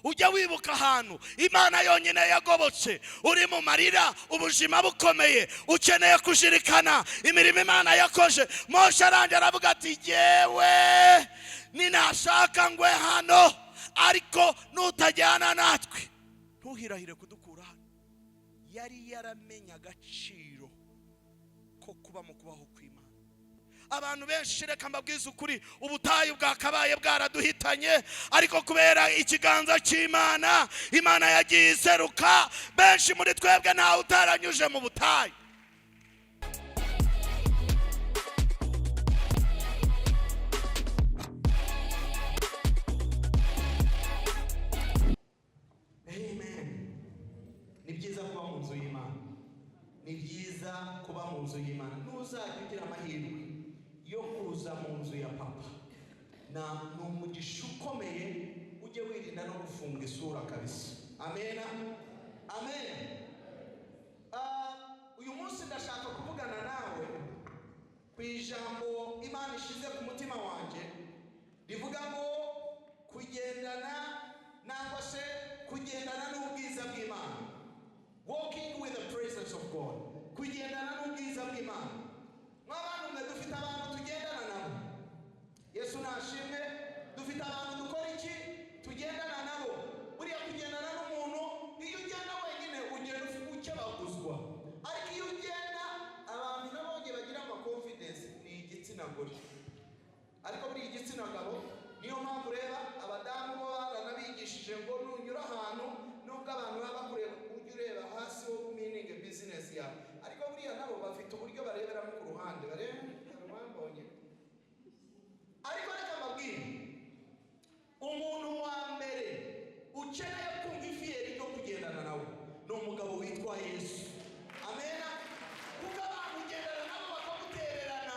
Ujya wibuka ahantu Imana yonyine yagobotse, uri mu marira, ubuzima bukomeye, ukeneye kuzirikana imirimo Imana yakoze. Mose arangira aravuga ati: "Jyewe ninashaka ngwe hano, ariko nutajyana natwe ntuhirahire kudukura hano." Yari yaramenye agaciro ko kuba mu kubaho kw'Imana. Abantu benshi, reka mbabwize ukuri, ubutayu bwakabaye bwaraduhitanye, ariko kubera ikiganza cy'Imana, Imana yagiye iseruka. Benshi muri twebwe ntawe utaranyuje mu butayu. Amen. Ni byiza kuba mu nzu y'Imana, ni byiza kuba mu nzu y'Imana. Ntuzajya ugira amahirwe yo kuza mu nzu ya papa, na ni umugisha ukomeye. Ujye wirinda no gufunga isura kabisa. Amena, amen. Uyu munsi ndashaka kuvugana nawe ku ijambo Imana ishize ku mutima wanjye rivuga ngo kugendana, nangwa se kugendana n'ubwiza bw'Imana, walking with the presence of God, kugendana n'ubwiza bw'Imana. Mw'abantu mwe, dufite abantu tugendana nabo. Yesu nashimwe. Dufite abantu dukora iki? Tugendana nabo. Buriya kugendana n'umuntu, iyo ugenda wenyine ugenda ukebaguzwa, ariko iyo ugenda, abantu nabonye bagira ama confidence ni igitsina gore, ariko buriya igitsina gabo, niyo mpamvu ureba abadamu bo baranabigishije ngo nunyura ahantu, nubwo abantu baba bakureba, ujye ureba hasi, wowe mindinge business yawe. Ariko buriya nabo bafite uburyo bareberamo ku ruhande, bareba bambonye. Ariko reka mbabwire, umuntu wa mbere ukeneye kumva ifiyeri ryo kugendana nawe ni umugabo witwa Yesu. Amena. Kuko abantu ugendana nabo bakagutererana,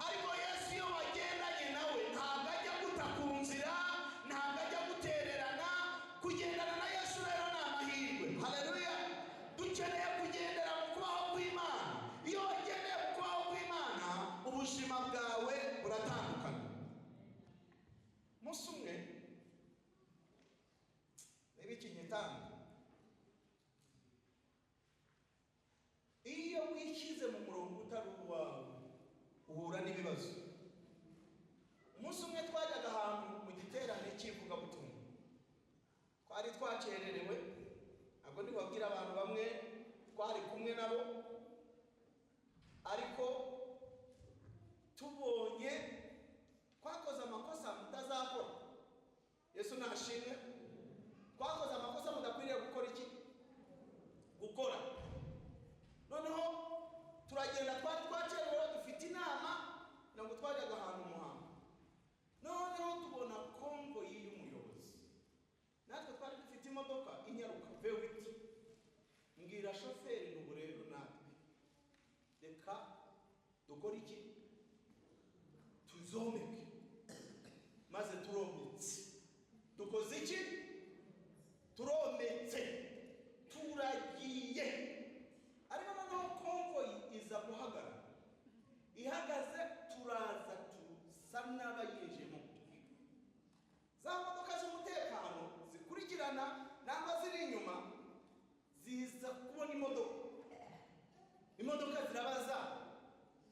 ariko Yesu iyo wagendanye nawe ntabwo ajya guta ku nzira, ntabwo ajya gutererana. Kugendana na Yesu rero ni amahirwe. Haleluya. Dukeneye kugendera mu kubaho kw'Imana. Iyo wagendeye mu kubaho kw'Imana, ubuzima bwawe buratandukana. Umunsi umwe, niba ikinyitanga, iyo wishyize mu murongo utari uwawe uhura n'ibibazo. Umunsi umwe twajyaga ahantu mu giterane cy'ivugabutumwa, twari twakererewe. Ntabwo ndibabwira abantu bamwe twari kumwe nabo, ariko tubonye twakoze amakosa mutazakora. Yesu nashimwe. Twakoze amakosa mudakwiriye gukora iki? Gukora. Noneho turagenda, twari twakererewe, dufite inama, ntabwo twajyaga ahantu muhango. Noneho tubona convoy y'umuyobozi, natwe twari dufite imodoka inyaruka V8. Mbwira shoferi ngo ubu rero natwe reka dukore iki? Tuzomeke. Maze turometse, dukoze iki? Turometse, turagiye. Ariko noneho convoy iza guhagarara. Ihagaze, turaza tusa n'abayinjemo. Za modoka z'umutekano zikurikirana nangwa ziri inyuma ziza kubona imodoka. Imodoka zirabaza: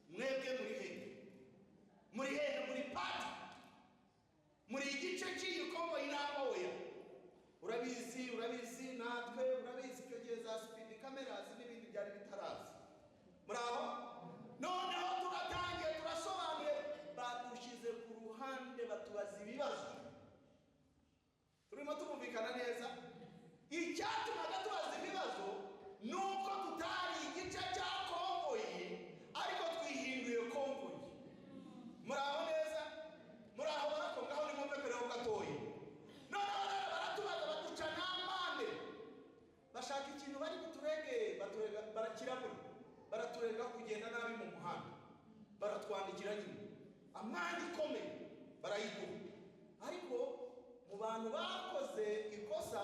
"Mwebwe muri hehe? Muri hehe? Muri pati, muri igice cy'iyi convoy nangwa oya?" Urabizi, urabizi, natwe urabizi, icyo gihe za speed cameras n'ibindi byari bitaraza. Muri aho, noneho turatangiye, turasobanuye, badushyize ku ruhande, batubaza ibibazo. Turimo turumvikana neza? Icyatumaga tubaza ibibazo ni uko tutari igice cya convoy, ariko twihinduye convoy. Muri aho neza? Muri aho barako? Ngaho nimumpepereho gatoya. Noneho rero baratubaza, baduca n'amande, bashaka ikintu bari buturege, baturega, barakirabura, baraturega kugenda nabi mu muhanda, baratwandikira nyine amande ikomeye, barayiduha. Ariko mu bantu bakoze ikosa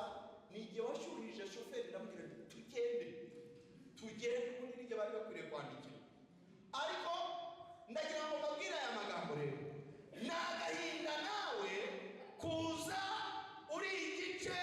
ni igihe washyuhije shoferi, ndamubwira nti: "Tugende, tugende." Ubundi n'igihe bari bakwiriye kwandikira. Ariko ndagira ngo mbabwire aya magambo rero: ni agahinda nawe kuza uri igice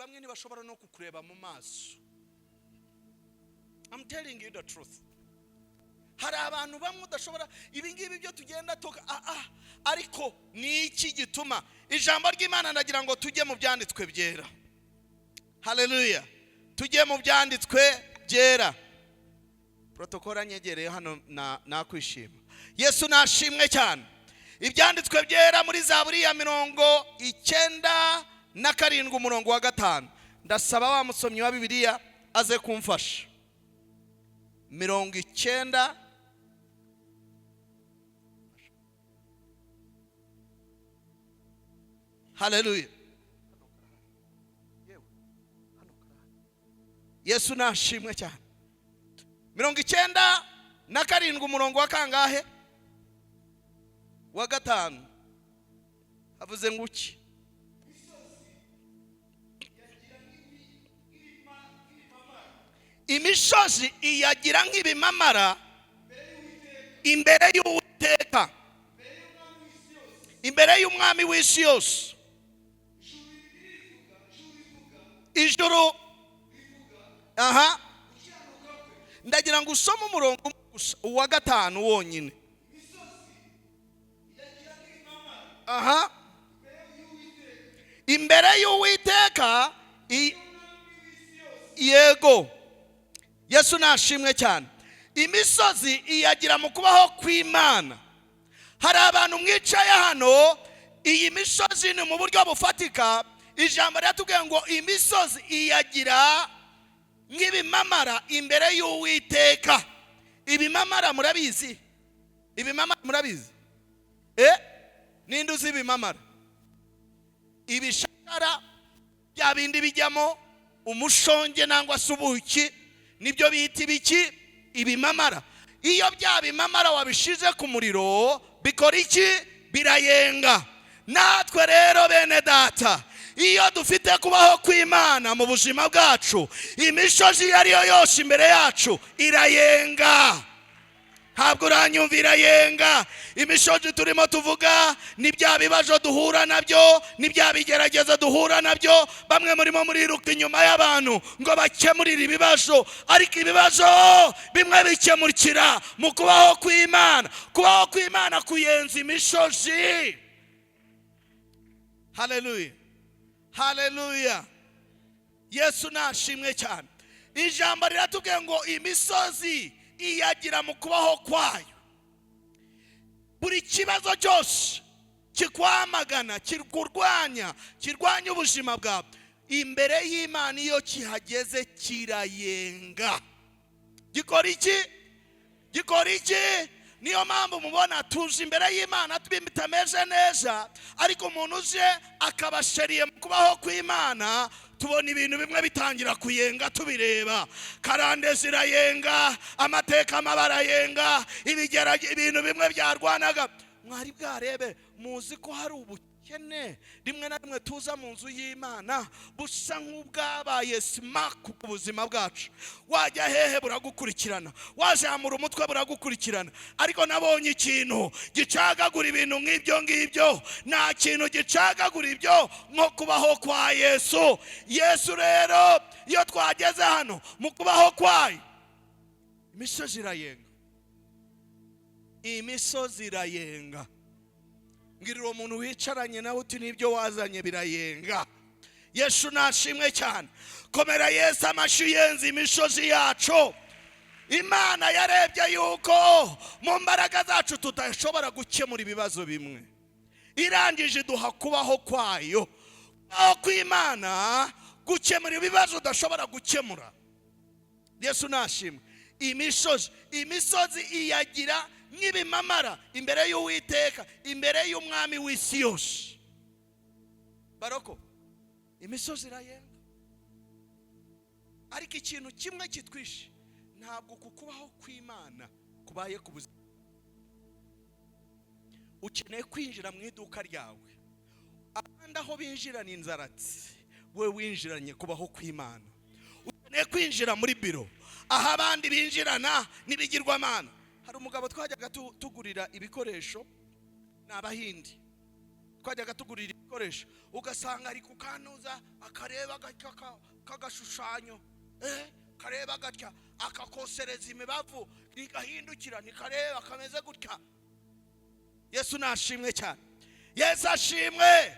Bamwe ntibashobora no kukureba mu maso. I'm telling you the truth. Hari abantu bamwe udashobora ibi ngibi byo tugenda tuka ariko ni iki gituma ijambo ry'Imana? Ndagira ngo tujye mu byanditswe byera. Haleluya! Tujye mu byanditswe byera. Protokole anyegereye hano na nakwishima. Yesu nashimwe cyane. Ibyanditswe byera muri Zaburi ya 97, umurongo wa 5. Ndasaba wa musomyi wa Bibiliya aze kumfasha. 90. Haleluya! Yesu nashimwe cyane. 97, umurongo wa kangahe? Wa 5. Havuze ngo uki? Imisozi iyagira nk'ibimamara imbere y'Uwiteka, imbere y'Umwami w'isi yose. Ijuru, aha ndagira ngo usome umurongo umwe gusa, uwa 5 wonyine. Aha, imbere y'Uwiteka. Yego, Yesu nashimwe cyane. Imisozi iyagira mu kubaho kw'Imana. Hari abantu mwicaye hano, iyi misozi ni mu buryo bufatika. Ijambo riratubwiye ngo imisozi iyagira nk'ibimamara imbere y'Uwiteka. Ibimamara murabizi? Ibimamara murabizi? Ninde uzi ibimamara? Ibishakara bya bindi bijyamo umushonge nangwa se ubuki, nibyo bita ibiki? Ibimamara. Iyo bya bimamara wabishize ku muriro bikora iki? Birayenga. Natwe rero bene data, iyo dufite kubaho kw'Imana mu buzima bwacu, imisozi iyo ariyo yose imbere yacu irayenga. Ntabwo uranyumva? Irayenga. Imisozi turimo tuvuga ni bya bibazo duhura nabyo, ni bya bigeragezo duhura nabyo. Bamwe murimo muriruka inyuma y'abantu ngo bakemurire ibibazo, ariko ibibazo bimwe bikemukira mu kubaho kw'Imana. Kubaho kw'Imana kuyenza imisozi. Haleluya, haleluya! Yesu nashimwe cyane. Ijambo riratubwiye ngo imisozi iyagira mu kubaho kwayo. Buri kibazo cyose kikwamagana, kikurwanya, kirwanya ubuzima bwawe, imbere y'Imana iyo kihageze kirayenga. Gikora iki? Gikora iki? Niyo mpamvu mubona tuje imbere y'Imana bitameze neza, ariko umuntu uje akabasheriye mu kubaho kw'Imana, tubona ibintu bimwe bitangira kuyenga tubireba. Karande zirayenga, amateka amabara ayenga, ibintu bimwe byarwanaga. Mwari bwarebe, muzi ko hari ubukene rimwe na rimwe tuza mu nzu y'Imana busa nk'ubwabaye simaku ku buzima bwacu. Wajya hehe buragukurikirana, wazamura umutwe buragukurikirana. Ariko nabonye ikintu gicagagura ibintu nk'ibyo ngibyo. Nta kintu gicagagura ibyo nko kubaho kwa Yesu. Yesu rero iyo twageze hano mu kubaho kwayo, imisozi irayenga. Imisozi irayenga. Mbwirira uwo muntu wicaranye nawe uti nibyo wazanye birayenga. Yesu nashimwe cyane. Komera Yesu amashyi yenze imisozi yacu. Imana yarebye yuko mu mbaraga zacu tudashobora gukemura ibibazo bimwe, irangije iduha kubaho kwayo. Kubaho kw'Imana gukemura ibibazo udashobora gukemura. Yesu nashimwe. Imisozi, imisozi iyagira nk'ibimamara imbere y'Uwiteka, imbere y'Umwami w'isi yose. Baroko, imisozi irayenga. Ariko ikintu kimwe kitwishe, ntabwo kukubaho kw'Imana kubaye ku buzima. Ukeneye kwinjira mu iduka ryawe, abandi aho binjirana inzaratsi, we winjiranye kubaho kw'Imana. Ukeneye kwinjira muri biro, aho abandi binjirana n'ibigirwamana. Hari umugabo twajyaga tugurira ibikoresho, ni Abahindi. Twajyaga tugurira ibikoresho, ugasanga ari kukanuza, akareba gatya k'agashushanyo, kareba gatya, akakosereza imibavu, ntigahindukira, ntikareba, kameze gutya. Yesu nashimwe cyane. Yesu ashimwe,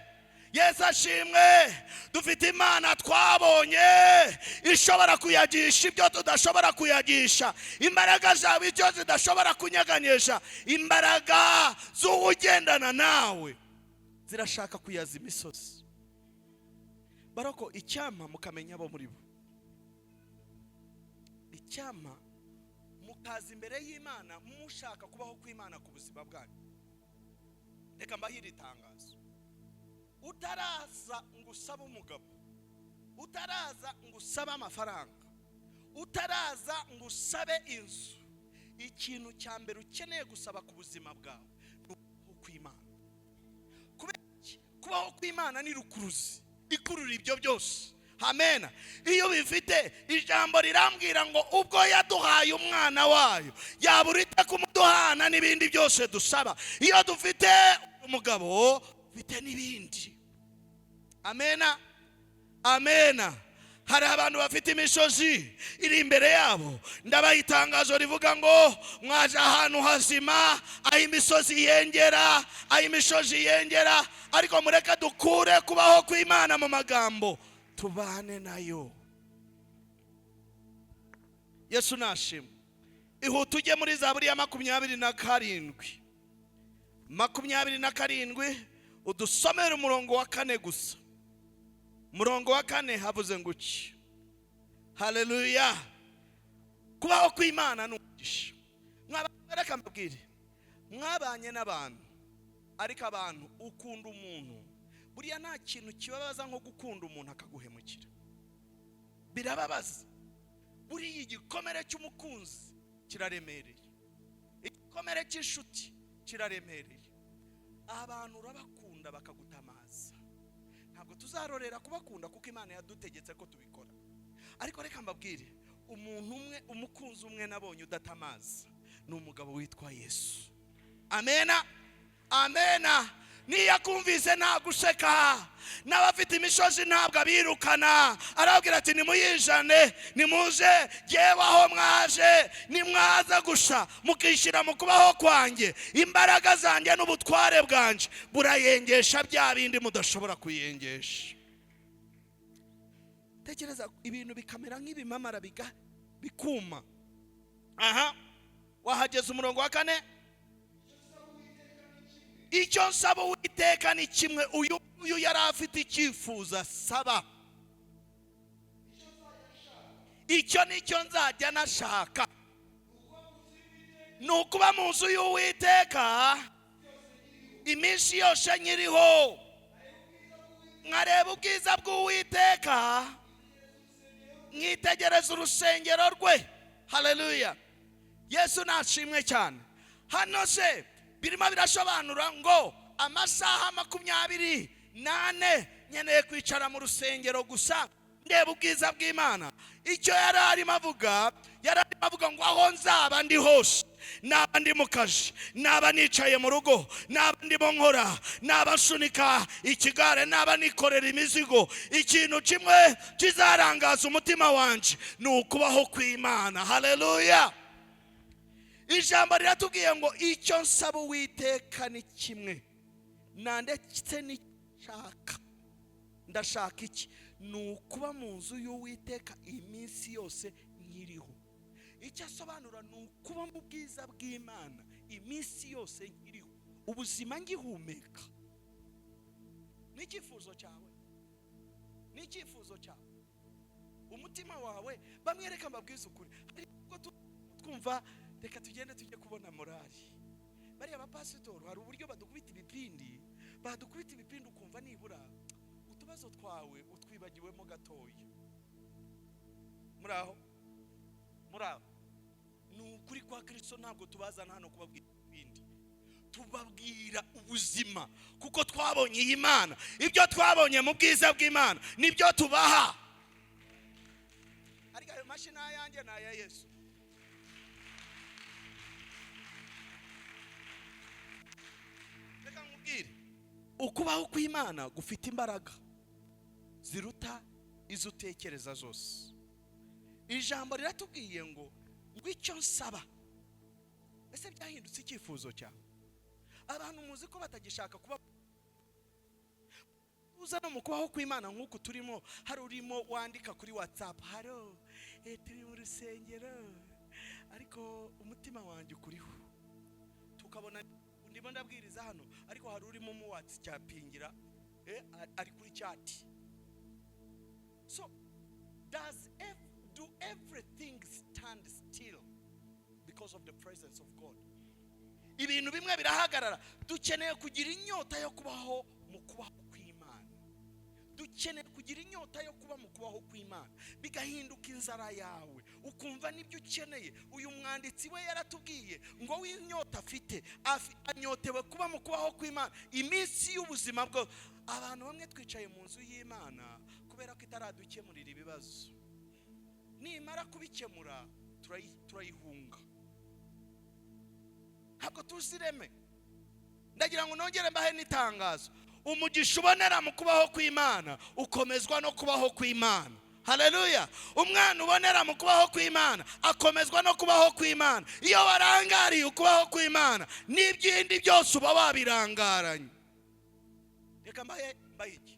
Yesu ashimwe. Dufite Imana twabonye ishobora kuyagisha ibyo tudashobora kuyagisha, imbaraga zawe icyo zidashobora kunyeganyesha. Imbaraga z'uwugendana nawe zirashaka kuyaza imisozi. Baroko, icyampa mukamenya abo muri bo, icyampa mukaza imbere y'Imana mushaka kubaho kw'Imana ku buzima bwanyu. Reka mbahe iri tangazo: utaraza ngo usabe umugabo, utaraza ngo usabe amafaranga, utaraza ngo usabe inzu, ikintu cya mbere ukeneye gusaba ku buzima bwawe ni ukubaho kw'Imana. Kubera iki? Kubaho kw'Imana ni rukuruzi ikurura ibyo byose. Amena. Iyo bifite, ijambo rirambwira ngo ubwo yaduhaye umwana wayo, yabura ite kumuduhana n'ibindi byose dusaba? Iyo dufite umugabo, dufite n'ibindi. Amena, amena. Hari abantu bafite imisozi iri imbere yabo. Ndabaha itangazo rivuga ngo mwaje ahantu hazima, aho imisozi yengera, aho imisozi yengera. Ariko mureke dukure kubaho kw'Imana mu magambo, tubane nayo. Yesu nashimwe. Ihute ujye muri Zaburi ya 27, 27, udusomere umurongo wa 4 gusa. Umurongo wa 4 havuze ngo iki? Haleluya! Kubaho kw'Imana ni umugisha. Reka mbabwire, mwabanye n'abantu, ariko abantu ukunda umuntu, buriya nta kintu kibabaza nko gukunda umuntu akaguhemukira. Birababaza. Buriya igikomere cy'umukunzi kiraremereye, igikomere cy'inshuti kiraremereye. Abantu urabakunda bakagutamaza. Ntabwo tuzarorera kubakunda kuko Imana yadutegetse ko tubikora. Ariko reka mbabwire, umuntu umwe, umukunzi umwe nabonye udatamaza ni umugabo witwa Yesu. Amena, amena. Niyo akumvise ntaguseka, n'abafite imisozi ntabwo abirukana. Arabwira ati: "Nimuyijane, nimuze jyewe aho mwaje. Nimwaza gusa mukishyira mu kubaho kwanjye, imbaraga zanjye n'ubutware bwanjye burayengesha bya bindi mudashobora kuyengesha." Tekereza ibintu bikamera nk'ibimamara bikuma. Aha wahageze? Umurongo wa 4: "Icyo nsaba Uwiteka ni kimwe." Uyu uyu yari afite icyifuzo asaba: "Icyo nicyo nzajya nashaka, ni ukuba mu nzu y'Uwiteka iminsi yose nkiriho, nkareba ubwiza bw'Uwiteka, nkitegereza urusengero rwe." Haleluya! Yesu nashimwe cyane. Hano se birimo birasobanura ngo amasaha 24 nkeneye kwicara mu rusengero gusa ndeba ubwiza bw'Imana? Icyo yari arimo avuga, yari arimo avuga ngo aho nzaba ndi hose, naba ndi mu kazi, naba nicaye mu rugo, naba ndimo nkora, naba nsunika ikigare, naba nikorera imizigo, ikintu kimwe kizarangaza umutima wanjye ni ukubaho kw'Imana. Haleluya! Ijambo riratubwiye ngo "Icyo nsaba Uwiteka ni kimwe, na ndetse nishaka." Ndashaka iki? Ni ukuba mu nzu y'Uwiteka iminsi yose nkiriho. Icyo asobanura ni ukuba mu bwiza bw'Imana iminsi yose nkiriho, ubuzima ngihumeka. Ni icyifuzo cyawe, ni icyifuzo cyawe, umutima wawe. Bamwe, reka mbabwize ukuri, hari ubwo twumva reka tugende tujye kubona morali. Bariya bapasitori hari uburyo badukubita ibipindi, badukubita ibipindi ukumva nibura utubazo twawe utwibagiwemo gatoya. Muri aho, muri aho, ni ukuri kwa Kirisito. Ntabwo tubazana hano kubabwira ibindi, tubabwira ubuzima kuko twabonye iyi Mana. Ibyo twabonye mu bwiza bw'Imana nibyo tubaha. Ariko ayo mashini ayanjye ni aya Yesu. Reka nkubwire, Ukubaho kw'Imana gufite imbaraga ziruta izo utekereza zose. Ijambo riratubwiye ngo icyo nsaba. Ese byahindutse icyifuzo cyawe? Abantu muzi ko batagishaka kuba uza no mu kubaho kw'Imana nk'uku turimo. Hari urimo wandika kuri WhatsApp: "Haro, turi mu rusengero, ariko umutima wanjye ukuriho." Tukabona ndimo ndabwiriza hano, ariko hari urimo mu WhatsAppingira, ari kuri chat. So does do everything stand still because of the presence of God? Ibintu bimwe birahagarara. Dukeneye kugira inyota yo kubaho mu kubaho kw'Imana. Dukeneye kugira inyota yo kuba mu kubaho kw'Imana, bigahinduka inzara yawe, ukumva n'ibyo ukeneye. Uyu mwanditsi we yaratubwiye ngo w'inyota afite, anyotewe kuba mu kubaho kw'Imana iminsi y'ubuzima bwe. Abantu bamwe twicaye mu nzu y'Imana kubera ko itaradukemurira ibibazo. Nimara kubikemura, turayihunga. Ntabwo tuzi ireme. Ndagira ngo nongere mbahe n'itangazo: umugisha ubonera mu kubaho kw'Imana ukomezwa no kubaho kw'Imana. Haleluya! Umwana ubonera mu kubaho kw'Imana akomezwa no kubaho kw'Imana. Iyo warangariye ukubaho kw'Imana, n'ibyindi byose uba wabirangaranye. Reka mbahe iki.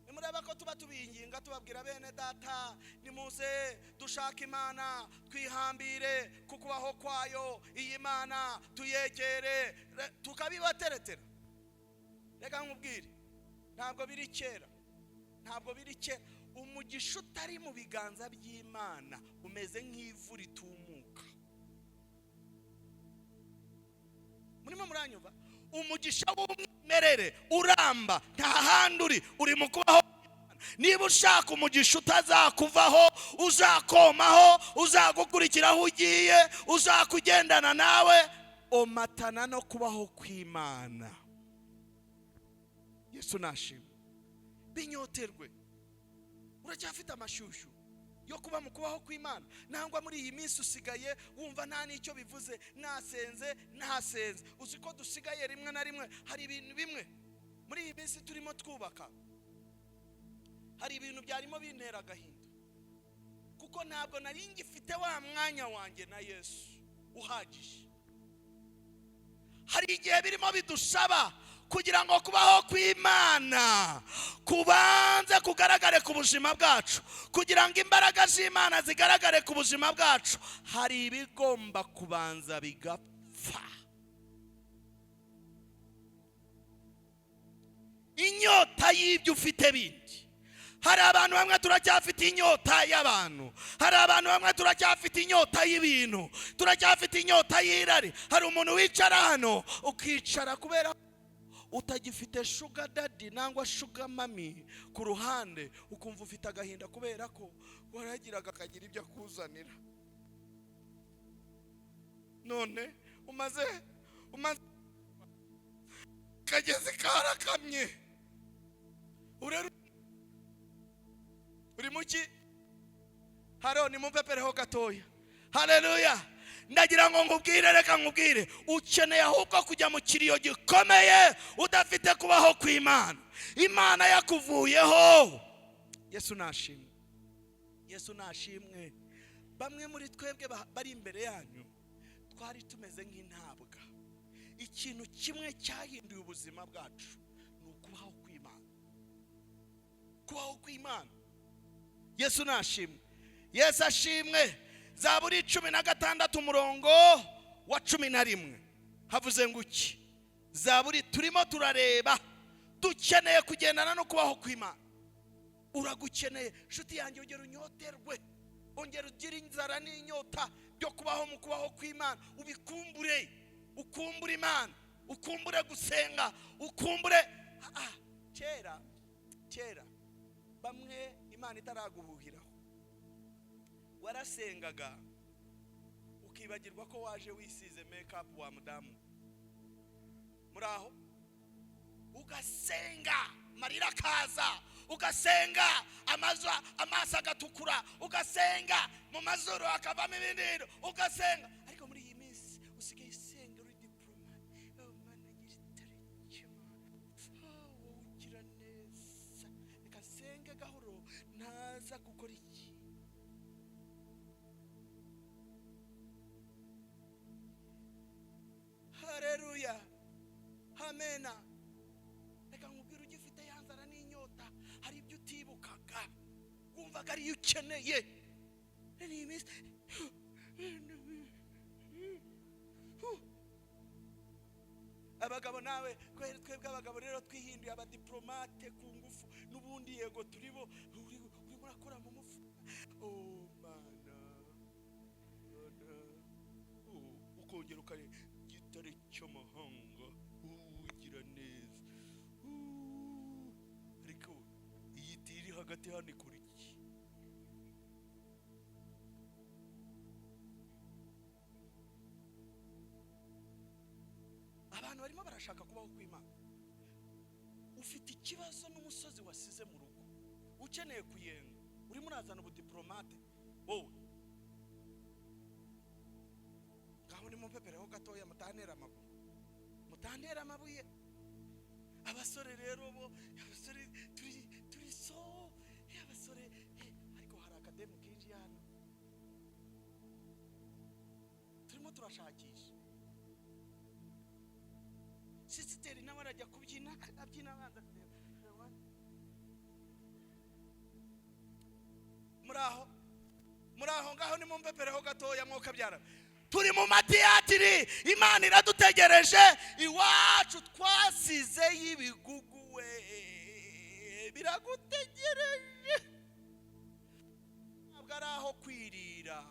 Nimureba ko tuba tubinginga, tubabwira: "Bene data, nimuze dushake Imana, twihambire ku kubaho kwayo, iyi Mana tuyegere," tukabibateretera. Reka nkubwire, ntabwo biri kera, ntabwo biri kera. Umugisha utari mu biganza by'Imana umeze nk'ivu ritumuka. Murimo muranyumva? Umugisha w'umwimerere uramba nta handi uri mu kubaho. Niba ushaka umugisha utazakuvaho, uzakomaho, uzagukurikira aho ugiye, uzakugendana nawe, omatana no kubaho kw'Imana. Yesu nashimwe. Binyoterwe. Uracyafite amashyushyu yo kuba mu kubaho kw'Imana, nangwa muri iyi minsi usigaye wumva nta n'icyo bivuze, nasenze ntasenze? Uzi ko dusigaye rimwe na rimwe, hari ibintu bimwe muri iyi minsi turimo twubaka, hari ibintu byarimo bintera agahinda, kuko ntabwo nari ngifite wa mwanya wanjye na Yesu uhagije. Hari igihe birimo bidusaba kugira ngo kubaho kw'Imana kubanze kugaragare ku buzima bwacu. Kugira ngo imbaraga z'Imana zigaragare ku buzima bwacu, hari ibigomba kubanza bigapfa. Inyota y'ibyo ufite bindi. Hari abantu bamwe turacyafite inyota y'abantu, hari abantu bamwe turacyafite inyota y'ibintu, turacyafite inyota y'irari. Hari umuntu wicara hano, ukicara kubera utagifite sugar daddy nangwa sugar mommy ku ruhande, ukumva ufite agahinda kubera ko waragiraga akagira ibyo akuzanira, none umaze kagezi karakamye. Urero uri muki? Haro nimumpepereho gatoya. Haleluya! Ndagira ngo nkubwire, reka nkubwire, ukeneye ahubwo kujya mu kiriyo gikomeye udafite kubaho kw'Imana, Imana yakuvuyeho. Yesu nashimwe, Yesu nashimwe. Bamwe muri twebwe bari imbere yanyu twari tumeze nk'intabwa. Ikintu kimwe cyahinduye ubuzima bwacu ni ukubaho kw'Imana, kubaho kw'Imana. Yesu nashimwe, Yesu ashimwe. Zaburi 16, umurongo wa 11, havuze ngo iki? Zaburi turimo turareba. Dukeneye kugendana no kubaho kw'Imana. Uragukeneye, nshuti yanjye. Ongera unyoterwe, ongera ugire inzara n'inyota byo kubaho mu kubaho kw'Imana. Ubikumbure, ukumbure Imana, ukumbure gusenga, ukumbure. Kera kera, bamwe Imana itaraguhuhiraho, warasengaga ukibagirwa ko waje wisize makeup. Wa mudamu muri aho, ugasenga amarira akaza, ugasenga amaso agatukura, ugasenga mu mazuru hakavamo ibindi bintu, ugasenga. Ariko muri iyi minsi usigaye usenga uri diplomate. "Oh, Mana, gira itariki, Mana." Wumvaga ariyo ukeneye. Ni iminsi abagabo nawe twebwe abagabo rero twihinduye abadiplomate ku ngufu, n'ubundi yego turibo. Urimo urakora mu mufuka, oh mana mana, ukongera ukareba igitare cy'amahanga ugira neza, ariko iyi iri hagati hano ikora iki? Abantu barimo barashaka kubaho kw'Imana. Ufite ikibazo n'umusozi wasize mu rugo, ukeneye kuyenga, urimo urazana ubudiplomate wowe. Ngaho nimumpepereho gatoya, mutantera amaguru, mutantera amabuye. Abasore rero bo, abasore turi so abasore, ariko hari akademu kinjiye hano, turimo turashakisha. Sisiteri nawe arajya kubyina, abyina abanza kureba. Muraho, muraho, ngaho nimumpepereho gatoya, mwoka byara. Turi mu matiyatiri, Imana iradutegereje. Iwacu twasize y'ibigugu we, biragutegereje. Ntabwo ari aho kwirira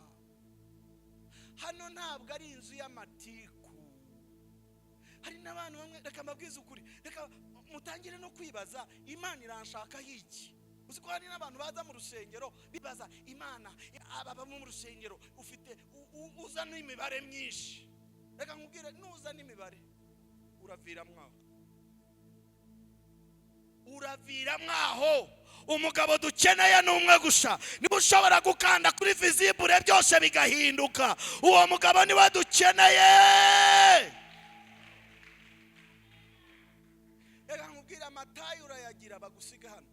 hano, ntabwo ari inzu y'amatiku. Hari n'abantu bamwe, reka mbabwize ukuri, reka mutangire no kwibaza, Imana iranshaka iki? Uzi ko hari n'abantu baza mu rusengero bibaza Imana, aba mu rusengero ufite uzana imibare myinshi. Reka nkubwire, nuzana imibare uravira mwaho, uravira mwaho. Umugabo dukeneye ni umwe gusa, niba ushobora gukanda kuri visibure byose bigahinduka, uwo mugabo niwe dukeneye. Reka nkubwire, amatayi urayagira bagusiga hano.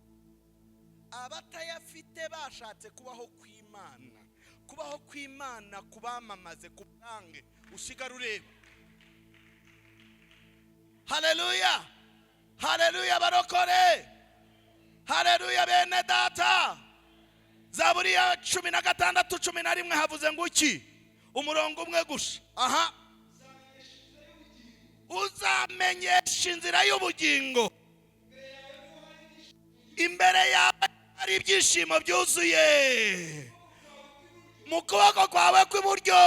Abatayafite bashatse kubaho kw'Imana, kubaho kw'Imana kubamamaze, kubange usigara ureba. Haleluya, haleluya barokore, haleluya bene data. Zaburi ya 16 11 havuze ngo iki? Umurongo umwe gusa. Aha, uzamenyesha inzira y'ubugingo, imbere yawe hari ibyishimo byuzuye, mu kuboko kwawe kw'iburyo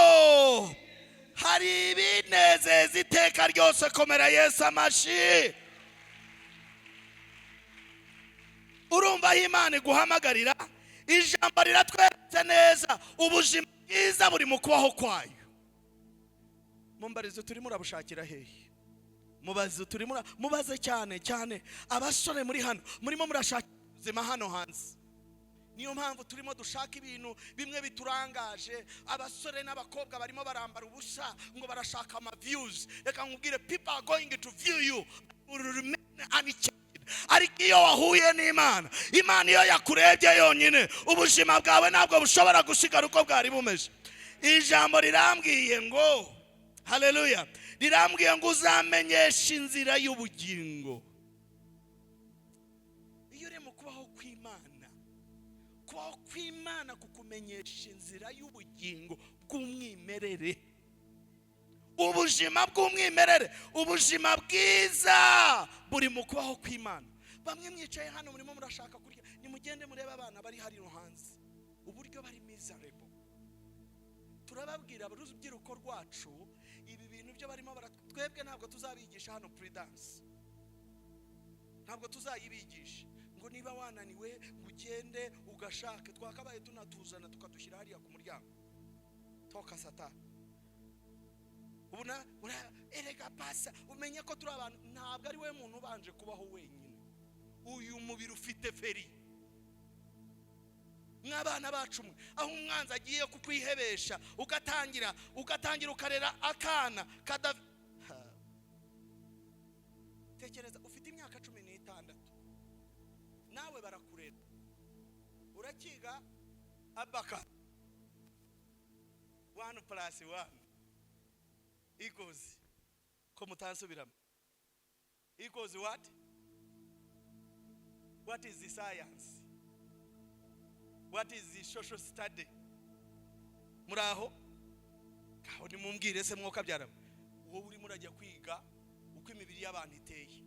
hari ibinezeza iteka ryose. Komera Yesu amashi. Urumva aho Imana iguhamagarira? Ijambo riratweretse neza, ubuzima bwiza buri mu kubaho kwayo. Mumbarize, turimo urabushakira hehe? Mubaze, turimo mubaze cyane cyane abasore muri hano, murimo murashaka ubuzima hano hanze. Niyo mpamvu turimo dushaka ibintu bimwe biturangaje. Abasore n'abakobwa barimo barambara ubusa ngo barashaka ama views. Reka nkubwire, people are going to view you, will remain unchanged. Ariko iyo wahuye n'Imana, Imana iyo yakurebye yonyine, ubuzima bwawe ntabwo bushobora gusigara uko bwari bumeze. Ijambo rirambwiye ngo haleluya, rirambwiye ngo uzamenyesha inzira y'ubugingo. Iyo uri mu kubaho kw'Imana, kubaho kw'Imana kukumenyesha inzira y'ubugingo bw'umwimerere, ubuzima bw'umwimerere, ubuzima bwiza buri mu kubaho kw'Imana. Bamwe mwicaye hano murimo murashaka kurya, nimugende murebe abana bari hano hanze uburyo bari miserable. Turababwira urubyiruko rwacu ibi bintu byo barimo, twebwe ntabwo tuzabigisha hano prudence, ntabwo tuzayibigisha ngo niba wananiwe ngo ugende ugashake. Twakabaye tunatuzana tukadushyira hariya ku muryango, toka satani. Ubona erega pasa, umenye ko turi abantu, ntabwo ari we muntu ubanje kubaho wenyine. Uyu mubiri ufite feri mw'abana bacu mwe, aho umwanzi agiye kukwihebesha, ugatangira ukarera akana kada. Tekereza ufite imyaka 16 nawe barakurera, urakiga abaka 1 + 1 equals, ko mutansubiramo, equals what? What is the science? What is the social study? Muri aho ngaho nimumbwire se, mwuka byara, wowe urimo urajya kwiga uko imibiri y'abantu iteye.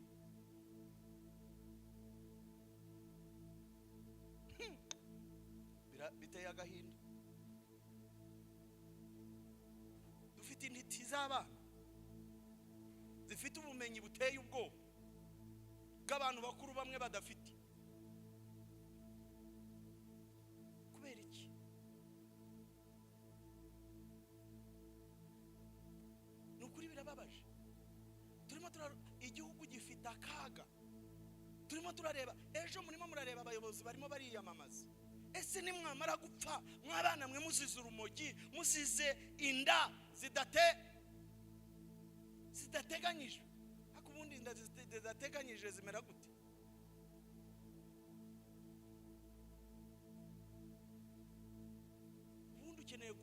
Biteye agahinda. Dufite intiti z'abana zifite ubumenyi buteye ubwoba bw'abantu bakuru bamwe badafite. Kubera iki? Ni ukuri birababaje. Turimo igihugu gifite akaga. Turimo turareba ejo, murimo murareba abayobozi barimo bariyamamaza. Ese nimwamara gupfa mwabana mwe, muzize urumogi, muzize inda zidateganyijwe? Ariko ubundi inda zidateganyije zimera gute? Ubundi ukeneye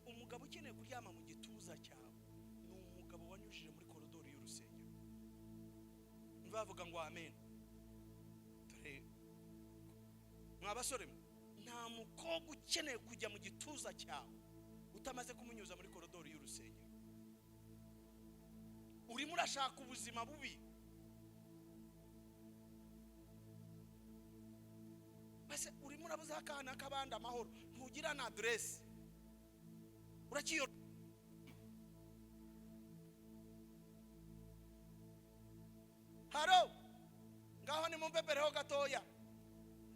umugabo ukeneye kuryama mu gituza cyawe ni umugabo wanyujije muri koridoro y'urusengero. Ntibavuga ngo amen. Dore mwa basore mwe, nta mukobwa ukeneye kujya mu gituza cyawe utamaze kumunyuza muri koridoro y'urusengero. Urimo urashaka ubuzima bubi. Mbese urimo urabuza akana k'abandi amahoro, ntugira na aderesi, urakiyo. Haro ngaho nimumpepereho gatoya.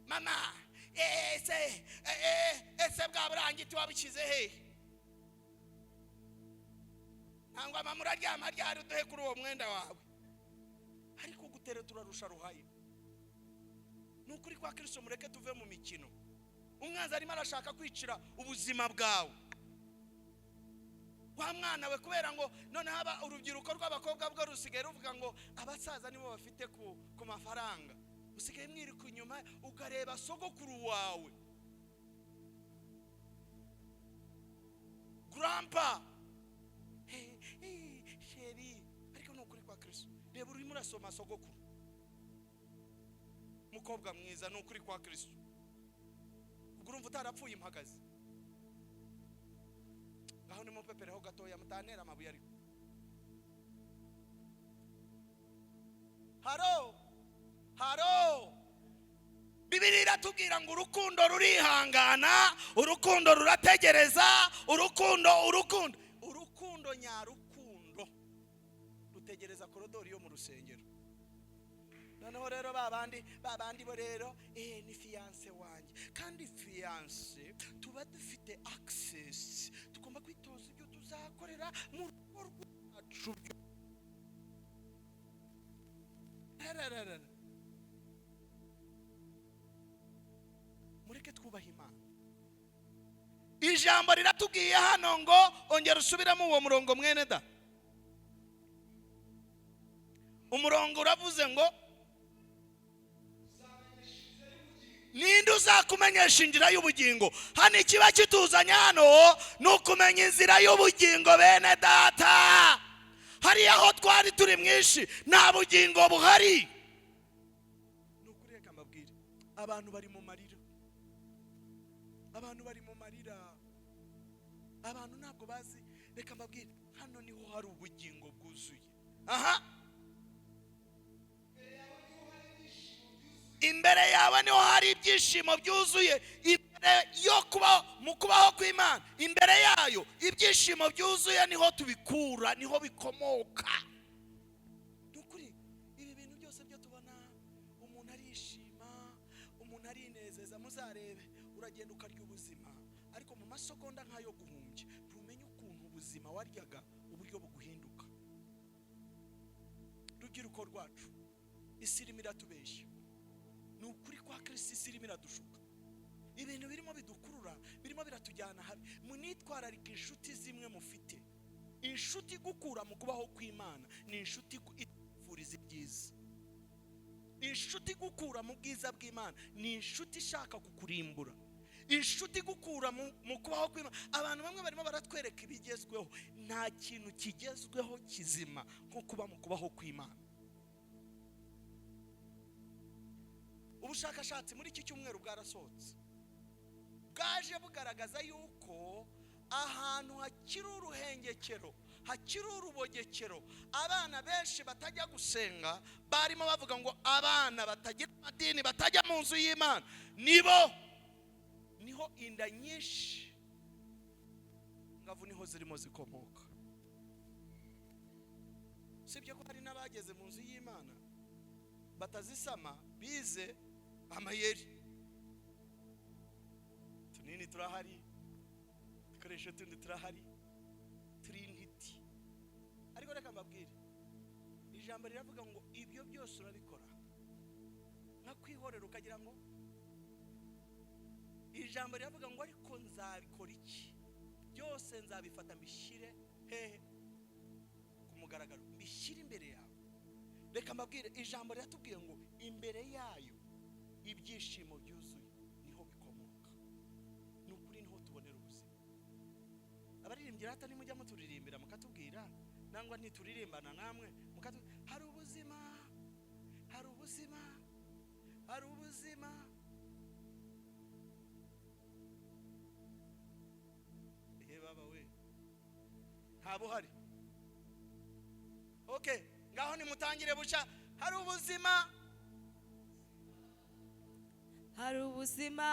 Mama, ese bwa burangiti wabishyize hehe? Nangwa mama uraryama ryari uduhe kuri uwo mwenda wawe? Ariko gutere turarusha ruhaye. Ni ukuri kwa Kristo, mureke tuve mu mikino. Umwanzi arimo arashaka kwicira ubuzima bwawe wa mwana we, kubera ngo noneho aba urubyiruko rw'abakobwa bwo rusigaye ruvuga ngo abasaza nibo bafite ku mafaranga. Usigaye mwiruka inyuma ukareba sogokuru wawe, grandpa, hey, hey, chéri. Ariko ni ukuri kwa Kristo, reba urimo urasoma sogokuru. Mukobwa mwiza, ni ukuri kwa Kristo, ubwo urumva utarapfuye impagaze. Ngaho nimupepereho gatoya, mutantera amabuye. Ariko haro haro, Bibiliya iratubwira ngo urukundo rurihangana, urukundo rurategereza, urukundo, urukundo, urukundo nyarukundo rutegereza korodori yo mu rusengero. Noneho rero babandi bo rero, ni fiance wanjye, kandi fiance tuba dufite access, tugomba kwitoza ibyo tuzakorera mu rugo rwacu. Rararara. Mureke twubahe Imana. Ijambo riratubwiye hano ngo ongera usubiremo uwo murongo, mwene da. Umurongo uravuze ngo ninde uzakumenyesha inzira y'ubugingo? Hano ikiba kituzanye hano ni ukumenya inzira y'ubugingo, bene data. Hariya aho twari turi mwinshi nta bugingo buhari. Ni ukuri, reka mbabwire, abantu bari mu marira, abantu bari mu marira, abantu ntabwo bazi. Reka mbabwire, hano niho hari ubugingo bwuzuye. Aha imbere yawe niho hari ibyishimo byuzuye. Imbere yo kubaho, mu kubaho kw'Imana, imbere yayo ibyishimo byuzuye niho tubikura, niho bikomoka. Ni ukuri, ibi bintu byose byo tubona, umuntu arishima, umuntu arinezeza, muzarebe uragenda ukarya ubuzima, ariko mu masegonda nk'ayo guhumbya ntumenye ukuntu ubuzima waryaga uburyo buguhinduka. Rubyiruko rwacu, isi irimo iratubeshya. Ni ukuri kwa Kristo, isi irimo iradushuka. Ibintu birimo bidukurura, birimo biratujyana habi. Munitwararike inshuti zimwe mufite. Inshuti igukura mu kubaho kw'Imana ni inshuti ikufuriza ibyiza. Inshuti igukura mu bwiza bw'Imana ni inshuti ishaka kukurimbura. Inshuti igukura mu kubaho kw'Imana. Abantu bamwe barimo baratwereka ibigezweho. Nta kintu kigezweho kizima nko kuba mu kubaho kw'Imana. Ubushakashatsi muri iki cyumweru bwarasohotse. Bwaje bugaragaza yuko ahantu hakiri uruhengekero, hakiri urubogekero, abana benshi batajya gusenga. Barimo bavuga ngo abana batagira amadini, batajya mu nzu y'Imana, nibo niho inda nyinshi ngavu niho zirimo zikomoka. Sibyo ko hari n'abageze mu nzu y'Imana batazisama, bize amayeri, tunini turahari, dukoresho tundi turahari, turi intiti. Ariko reka mbabwire, ijambo riravuga ngo ibyo byose urabikora nka kwihorera, ukagira ngo ijambo riravuga ngo ariko nzabikora iki? Byose nzabifata mbishyire hehe? Ku mugaragaro, mbishyire imbere yawe. Reka mbabwire, ijambo riratubwiye ngo imbere yayo ibyishimo byuzuye niho bikomoka. Ni ukuri, niho tubonera ubuzima. Abaririmbyi rata, nimujya muturirimbira mukatubwira, nangwa ntituririmbana namwe mukatubwira, hari ubuzima, hari ubuzima, hari ubuzima. Ehe baba we, nta buhari. Okay, ngaho nimutangire bushya. Hari ubuzima, hari ubuzima,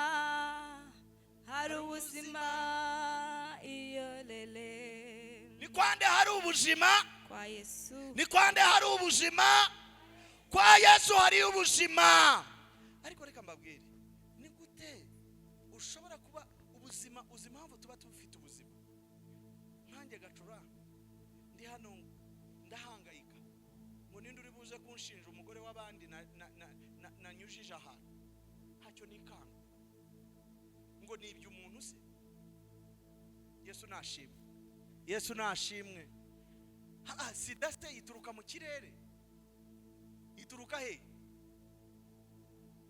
hari ubuzima, iyo lele. Ni kwande hari ubuzima? Kwa Yesu. Ni kwande hari ubuzima? Kwa Yesu hari ubuzima. Ariko reka mbabwire, ni gute ushobora kuba ubuzima? Uzi impamvu tuba tufite ubuzima? Nkanjye Gacura ndi hano ndahangayika ngo ninde uri buze kunshinja umugore w'abandi nanyujije ahantu ntacyo nikanga ngo ni iby'umuntu se? Yesu nashimwe, Yesu nashimwe. Ha, sida se ituruka mu kirere? Ituruka he?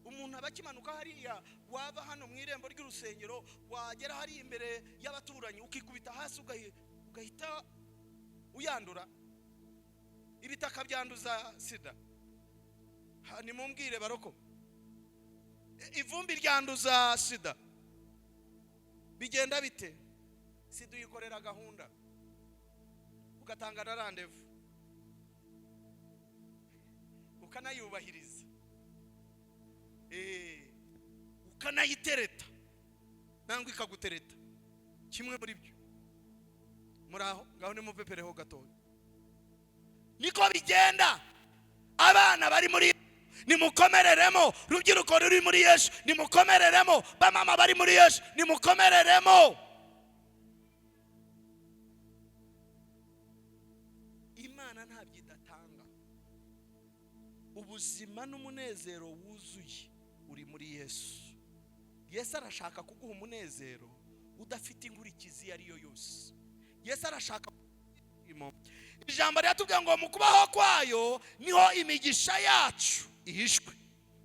Umuntu aba akimanuka hariya, wava hano mu irembo ry'urusengero, wagera hariya imbere y'abaturanyi ukikubita hasi, ugahita uyandura. Ibitaka byanduza sida? Ha, nimumbwire baroko, ivumbi ryanduza sida? Bigenda bite? Sida uyikorera gahunda, ugatanga na rendez-vous, ukanayubahiriza, ukanayitereta nangwa ikagutereta, kimwe muri byo. Muri aho ngaho nimupepereho gatoya. Niko bigenda. Abana bari muri, nimukomereremo. Rubyiruko ruri muri Yesu, nimukomereremo. Bamama bari muri Yesu, nimukomereremo. Imana ntabyo idatanga. Ubuzima n'umunezero wuzuye uri muri Yesu. Yesu arashaka kuguha umunezero udafite inkurikizi iyo ari yo yose. Yesu arashaka. Ijambo riratubwira ngo mu kubaho kwayo niho imigisha yacu ihishwe.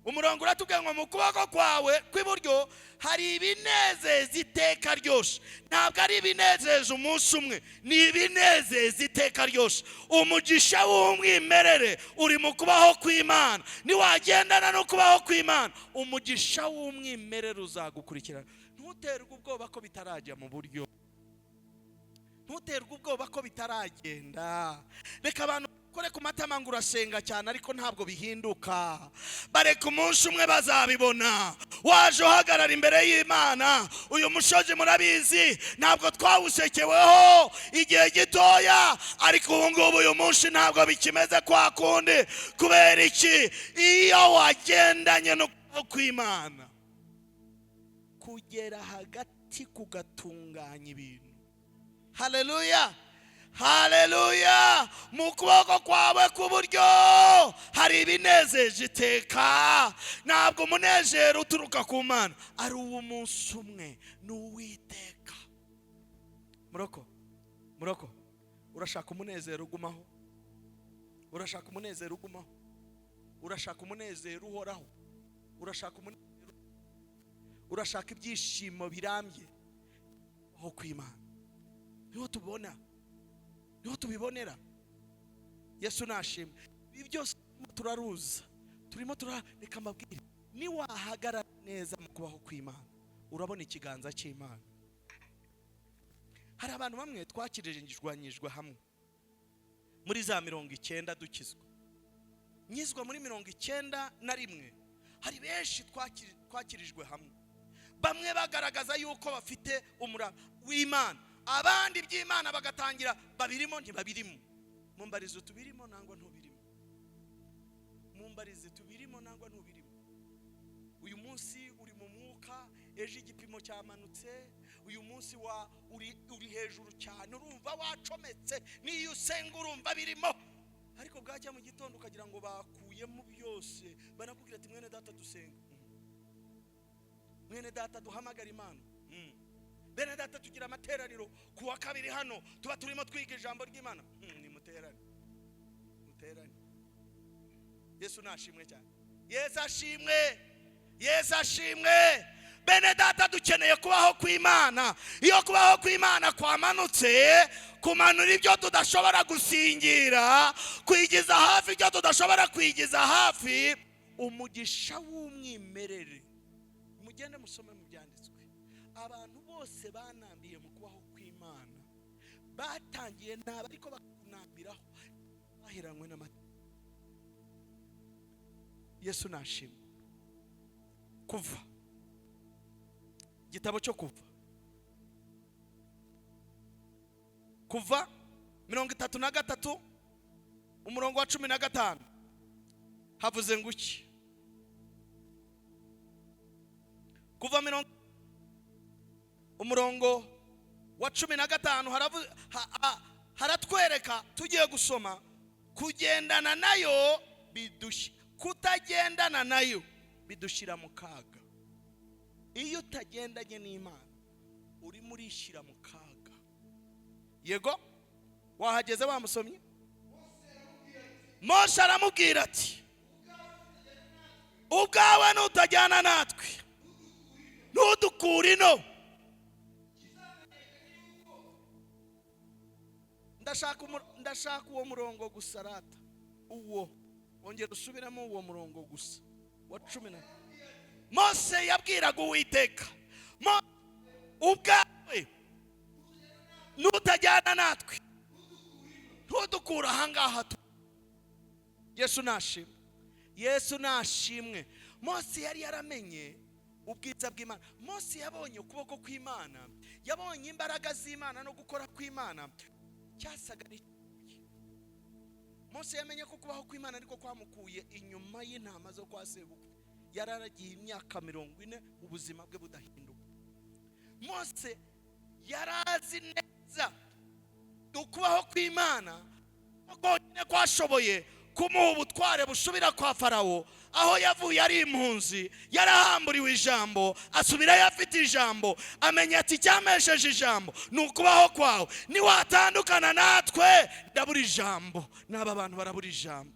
Umurongo uratubwira ngo mu kuboko kwawe kw'iburyo hari ibinezeza iteka ryose. Ntabwo ari ibinezeza umunsi umwe, ni ibinezeza iteka ryose. Umugisha w'umwimerere uri mu kubaho kw'Imana. Niwagendana no kubaho kw'Imana, umugisha w'umwimerere uzagukurikirana. Ntuterwe ubwoba ko bitarajya mu buryo, ntuterwe ubwoba ko bitaragenda. Reka abantu kore ku matama ngo urasenga cyane ariko ntabwo bihinduka. Bareka, umunsi umwe bazabibona. Waje uhagarara imbere y'Imana. Uyu mushozi murabizi, ntabwo twawusekeweho igihe gitoya, ariko ubu ngubu uyu munsi ntabwo bikimeze kwa kundi. Kubera iki? Iyo wagendanye no kw'Imana kugera hagati kugatunganya ibintu. Haleluya, haleluya! Mu kuboko kwawe k'uburyo hari ibinezeje iteka. Ntabwo umunezero uturuka ku Mana ari uw'umunsi umwe, ni uw'iteka. Muroko, muroko, urashaka umunezero ugumaho? Urashaka umunezero ugumaho? Urashaka umunezero uhoraho? Urashaka umunezero? Urashaka ibyishimo birambye? Aho kw'Imana niho tubona, niho tubibonera. Yesu nashimwe. Ibi byose turimo turaruza, turimo tura. Reka mbabwire, niwahagarara neza mu kubaho kw'Imana, Urabona ikiganza cy'Imana. Hari abantu bamwe twakirijwanyijwe hamwe muri za 90 dukizwa, nyizwa muri 91. Hari benshi twakirijwe hamwe, bamwe bagaragaza yuko bafite umurava w'Imana, abandi iby'Imana bagatangira babirimo, ntibabirimo. Mumbarize, tubirimo nangwa ntubirimo? Mumbarize, tubirimo nangwa ntubirimo? Uyu munsi uri mu mwuka, ejo igipimo cyamanutse. Uyu munsi wa uri hejuru cyane, urumva wacometse, n'iyo usenga urumva birimo, ariko bwacya mu gitondo ukagira ngo bakuyemo byose. Banakubwira ati: "Mwene data, dusenga. Mwene data, duhamagara Imana. Bene data, tugira amateraniro ku wa kabiri hano, tuba turimo twiga ijambo ry'Imana." Ni muterane, muterane. Yesu nashimwe cyane. Yesu ashimwe, Yesu ashimwe. Bene data, dukeneye kubaho kw'Imana. Iyo kubaho kw'Imana kwamanutse, kumanura ibyo tudashobora gusingira, kwigiza hafi ibyo tudashobora kwigiza hafi, umugisha w'umwimerere. Mugende musome mu byanditswe, abantu bose banambiye mu kubaho kw'Imana batangiye nabi, ariko bakunambiraho baheranywe n'amata. Yesu nashimwe. Kuva, igitabo cyo Kuva, Kuva 33, umurongo wa 15, havuze ngo iki? Kuva mirongo, umurongo wa 15, haratwereka, tugiye gusoma, kugendana nayo kutagendana nayo bidushyira mu kaga. Iyo utagendanye n'Imana, urimo urishyira mu kaga. Yego, wahageze wamusomye. Mose aramubwira ati: "Ubwawe nutajyana natwe, ntudukure ino." Ndashaka uwo murongo gusa rata, uwo wongera usubiramo uwo murongo gusa wa cumi na. Mose yabwiraga Uwiteka: "Ubwawe nutajyana natwe, ntudukure ahangaha." Yesu nashimwe, Yesu nashimwe. Mose yari yaramenye ubwiza bw'Imana. Mose yabonye ukuboko kw'Imana, yabonye imbaraga z'Imana no gukora kw'Imana cyasaga n'ikibuye. Mose yamenye ko kubaho kw'Imana ariko kwamukuye inyuma y'intama zo kwa sebukwe. Yararagiye imyaka 40, ubuzima bwe budahinduka. Mose yarazi neza ukubaho kw'Imana konyine kwashoboye kumuha ubutware busubira kwa Farawo aho yavuye ari impunzi. Yarahamburiwe ijambo, asubirayo afite ijambo. Amenya ati: "Icyamesheje ijambo ni ukubaho kwawe. Niwatandukana natwe, ndabura ijambo, n'aba bantu barabura ijambo."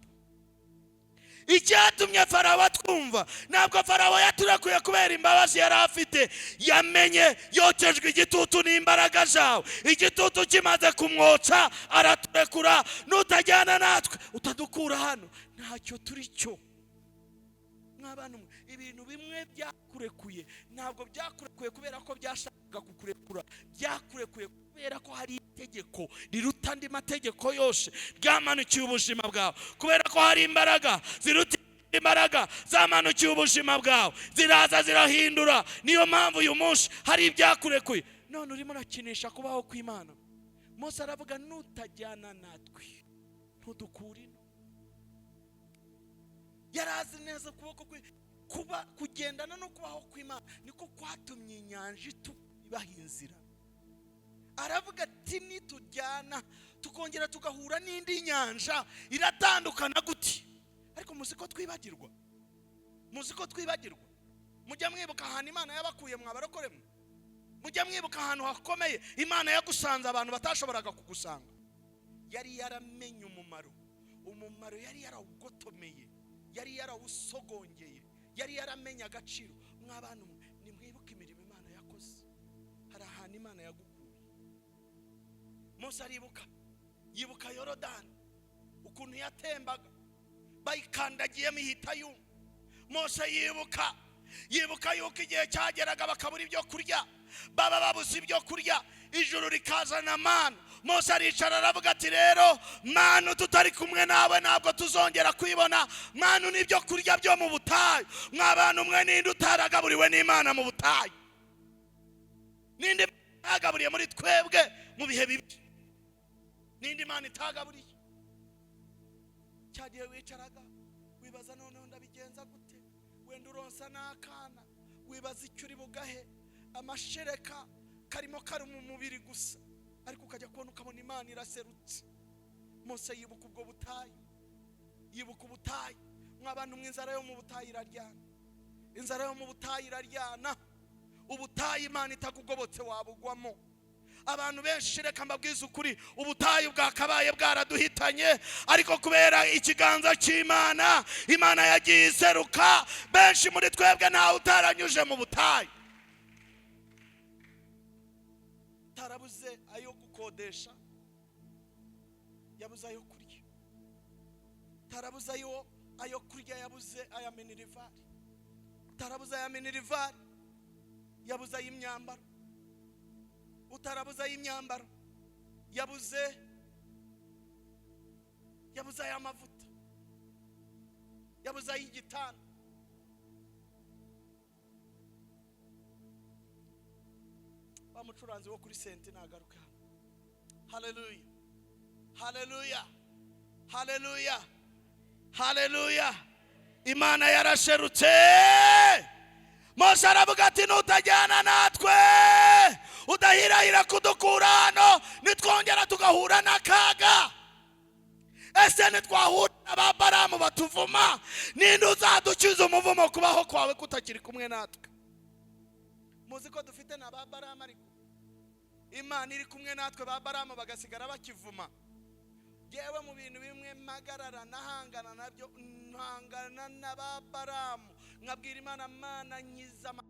Icyatumye Farawo atwumva, ntabwo Farawo yaturekuye kubera imbabazi yari afite. Yamenye yokejwe igitutu n'imbaraga zawe. Igitutu kimaze kumwotsa, araturekura. "Nutajyana natwe, utadukura hano, ntacyo turi cyo." Mw'abantu mwe, ibintu bimwe byakurekuye ntabwo byakurekuye kubera ko byashakaga kukurekura, byakurekuye kubera ko hari itegeko riruta andi mategeko yose ryamanukiye ubuzima bwawe, kubera ko hari imbaraga ziruta imbaraga zamanukiye ubuzima bwawe, ziraza zirahindura. Niyo mpamvu uyu munsi hari ibyakurekuye, none urimo urakinisha kubaho kw'Imana. Mose aravuga: "Nutajyana natwe, ntudukure ino." Yari azi neza ukuboko kwe kuba kugendana no kubaho kw'Imana niko kwatumye inyanja ibaha inzira. Aravuga ati: "Nitujyana tukongera tugahura n'indi nyanja, iratandukana gute?" Ariko muzi ko twibagirwa, muzi ko twibagirwa. Mujya mwibuka ahantu Imana yabakuye, mwabarokoremo? Mujya mwibuka ahantu hakomeye Imana yagusanze, abantu batashoboraga kugusanga? Yari yaramenye umumaro, umumaro yari yarawugotomeye, yari yarawusogongeye, yari yaramenye agaciro. Mw'abantu mwe, nimwibuke imirimo Imana yakoze. Hari ahantu Imana yagukuye. Mose aribuka, yibuka Yorodani ukuntu yatembaga, bayikandagiyemo ihita yuma. Mose yibuka Yibuka yuko igihe cyageraga bakabura ibyo kurya, baba babuze ibyo kurya, ijuru rikazana manu. Mose aricara aravuga ati rero manu tutari kumwe nawe ntabwo tuzongera kwibona. Manu n'ibyo kurya byo mu butayu. Mwa bantu mwe, ninde utaragaburiwe n'Imana mu butayu? Ninde itagaburiye muri twebwe mu bihe bibi? Ninde Imana itagaburiye? Cya gihe wicaraga wibaza noneho ndabigenza gute, wenda uronsa n'akana, wibaza icyo uri bugahe, amashereka karimo kari mu mubiri gusa, ariko ukajya kubona ukabona Imana iraserutse. Mose yibuka ubwo butayu, yibuka ubutayu. Mwa bantu mwe, inzara yo mu butayu iraryana, inzara yo mu butayu iraryana. Ubutayu Imana itakugobotse wabugwamo. Abantu benshi, reka mbabwize ukuri, ubutayu bwakabaye bwaraduhitanye, ariko kubera ikiganza cy'Imana, Imana yagiye iseruka. Benshi muri twebwe ntawe utaranyuje mu butayu, tarabuze ayo gukodesha, yabuze ayo kurya, tarabuze ayo kurya, yabuze aya minerval, tarabuze aya minerval, yabuze ay'imyambaro, utarabuze ay'imyambaro, yabuze ay'amavuta, yabuze ay'igitanda. Wa mucuranzi wo kuri synthé nagaruka hano. Haleluya, haleluya, haleluya, haleluya! Imana yarasherutse. Mose aravuga ati nutajyana natwe, udahirahira kudukura hano, nitwongera tugahura n'akaga, ese nitwahura na ba Baramu batuvuma, ninde uzadukiza umuvumo kubaho kwawe kutakiri kumwe natwe? Muzi ko dufite na ba Baramu, ariko Imana iri kumwe natwe, ba Baramu bagasigara bakivuma. Yewe, mu bintu bimwe mpagarara nahangana nabyo, mpangana na ba Baramu, nkabwira Imana: Mana, nkiza. Imana.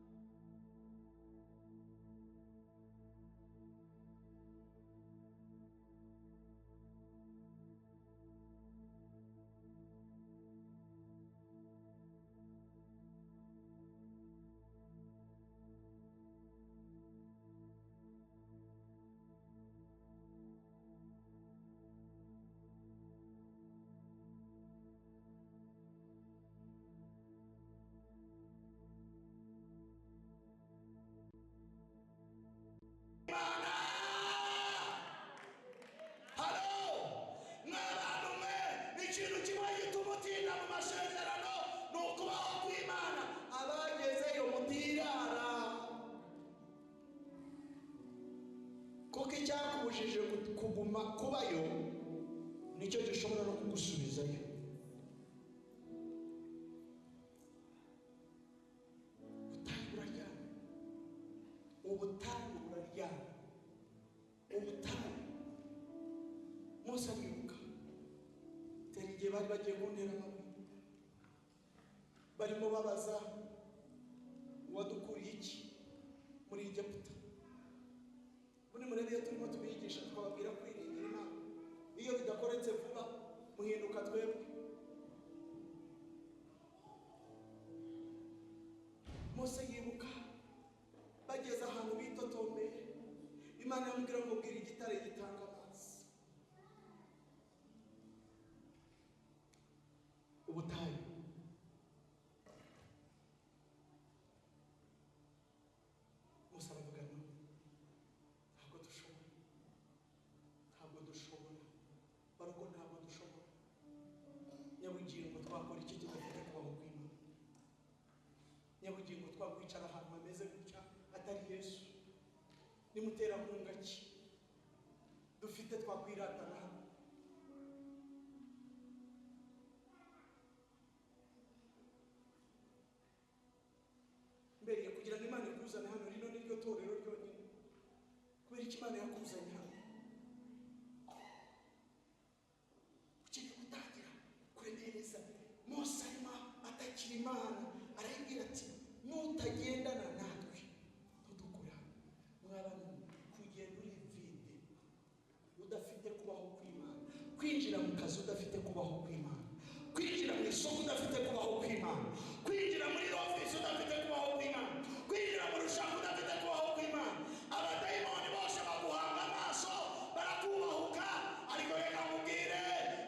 Halo, mwa bantu mwe, ikintu kimwe gituma utinda mu masezerano ni ukubaho kw'Imana. Abagezeyo mutirara, kuko icyakubujije kuguma kubayo nicyo gishobora no kugusubizayo. Ubutayu buraryana, ubutayu buraryana, ubutayu. Mose aribuka tera igihe bari bagiye kuntera amabuye, barimo babaza uwadukuriye iki muri Egiputa. Muri murebe, iyo turimo tubigisha tukababwira kwiringira Imana, iyo bidakoretse vuba muhinduka twebwe. Mose yibuka bageze ahantu bitotombeye, Imana yamubwira ngo bwira igitare gitanga amazi. Ubutayu. Mose aravuga: no, ntabwo dushobora, ntabwo dushobora baruko, ntabwo dushobora. Nyabugingo twakora iki tudafite kubaho kw'Imana? Nyabugingo twakwicara ahantu hameze gutya atari Yesu? Nimuterankunga ki dufite twakwiratana hano? Mbere kugira ngo Imana ikuzane hano, rino ni ryo torero ryonyine. Kubera icyo Imana yakuzanye hano, ukeneye gutangira kuremereza. Mose arimo atakira Imana, arayibwira ati nutagendana natwe ntudukura. Mwa bantu, kugenda uri vide udafite kubaho kw'Imana, kwinjira mu kazi udafite kubaho kw'Imana, kwinjira Kwinjira mu isoko udafite kubaho kw'Imana, kwinjira muri ofisi udafite kubaho kw'Imana, kwinjira mu rushako udafite kubaho kw'Imana. Abadayimoni bose baguhanga amaso barakubahuka, ariko reka nkubwire,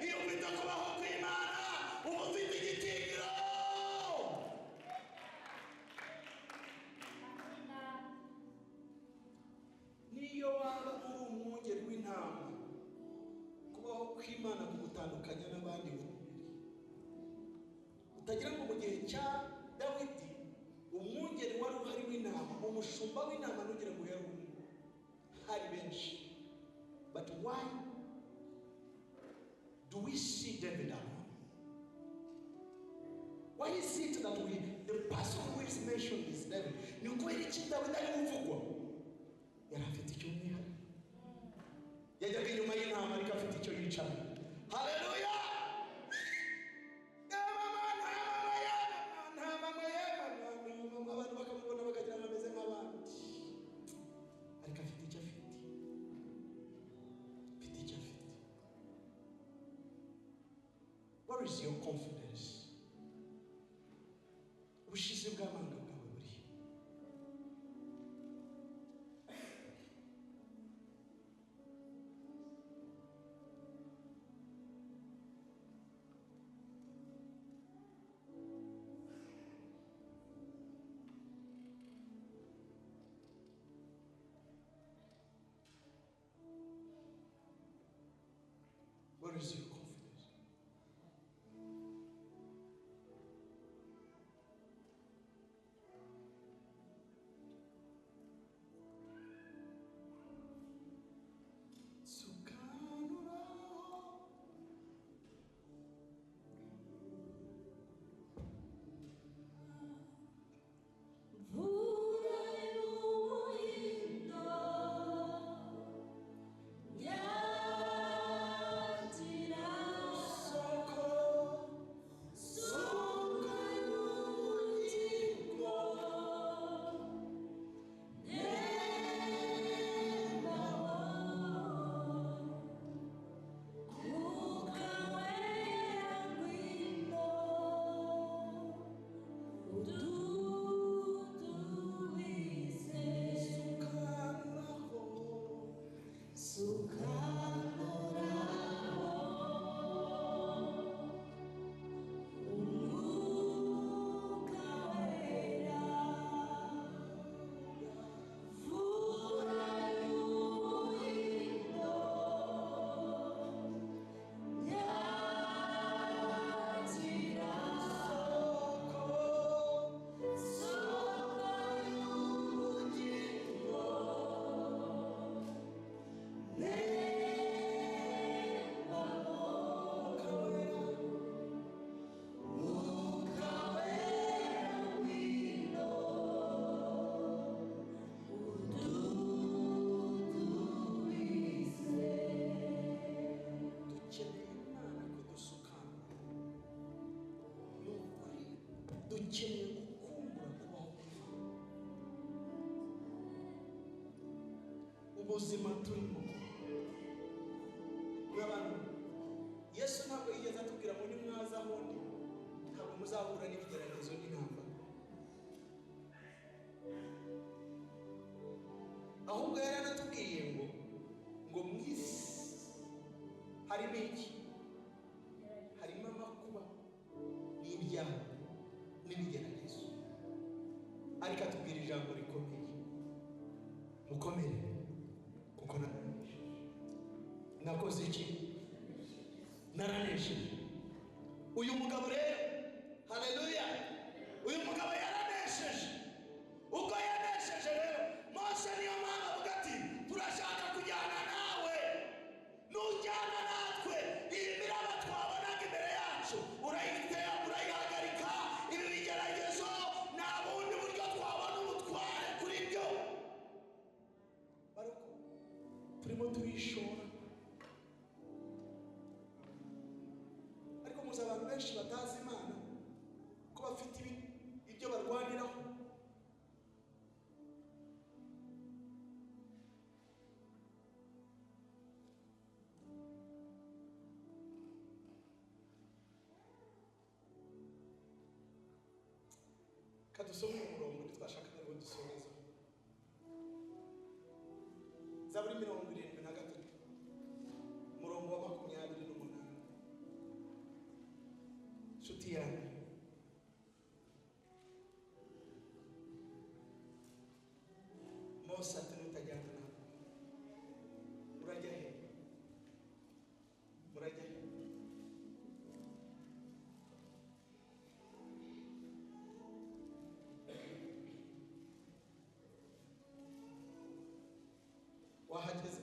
iyo ufite kubaho kw'Imana uba ufite igitinyiro. Niyo waba uri umwungeri w'intama, kubaho kw'Imana kugutandukanya n'abandi utagira ngo mu gihe cya Dawidi umwungeri wari uhari w'intama, umushumba w'intama ntugire ngo yari umwe, hari benshi. But why do we see David alone? Why is it that the person who is mentioned is David? Ni ukubera iki Dawidi ari uvugwa? Yari afite icyo umwihariko, yajyaga inyuma y'intama ariko afite icyo yicara. Haleluya! Abantu bakamubona bakagira ngo ameze nk'abandi, ariko afite icyo afite, afite icyo afite. Where is your confidence? Ubushizi bw'amanga bwawe buri? Where is your confidence? Dukeneye gukumbura kubaho kw'Imana. Ubuzima turimo n'abantu, Yesu ntabwo yigeze atubwira ngo nimwaza aho ndi ntabwo muzahura n'ibigeragezo n'intambara, ahubwo yari anatubwiye ngo mu isi harimo iki? Harimo amakuba n'ibyaha n'ibigeragezo, ariko atubwira ijambo rikomeye, mukomere kuko nakoze iki? Naranesheje. Uyu mugabo rero, haleluya, uyu mugabo yaranesheje. Uko yanesheje rero, Mose niyo mpamvu avuga ati turashaka kujyana nawe, nujyana natwe iyi miraba twabonaga imbere yacu urayitera, urayihagarika, ibi bigeragezo nta bundi buryo twabona ubutware kuri byo. Baroko turimo turishora, ariko muzi abantu benshi batazi Imana ko bafite ibyo barwaniraho. Kadusome umurongo ntitwashaka ngo dusoreze. Zaburi 73 umurongo wa 28. Nshuti yanjye, Mose ati nutajyana nawe urajya he? Murajya he? Wahageze?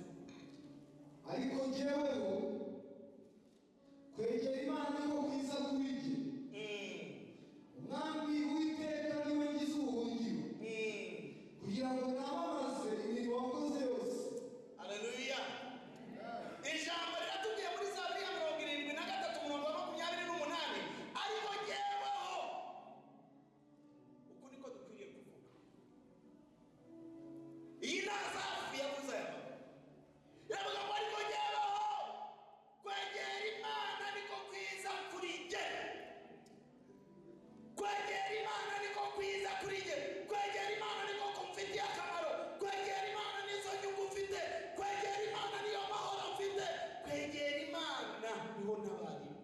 Ariko njyeweho kwegera Imana niko kwiza kuri jye. Umwami Uwiteka niwe ngize ubuhungiro, kugira ngo namamaze imirimo wakoze yose. Haleluya. Ijambo riratubwiye muri Zaburi ya 73 umurongo wa 28, ariko jyeweho. Uku niko dukwiriye kuvuga. Iyi ni Asafu yavuze aya magambo. Iravuga ngo ariko jyeweho kwegera Imana niko kwiza kuri jye. Kwegera Imana niko kwiza kuri jye. Kwegera Imana niko kumfitiye akamaro. Kwegera Imana nizo nyungu mfite. Kwegera Imana niyo mahoro mfite. Kwegera Imana niho ntabarirwa.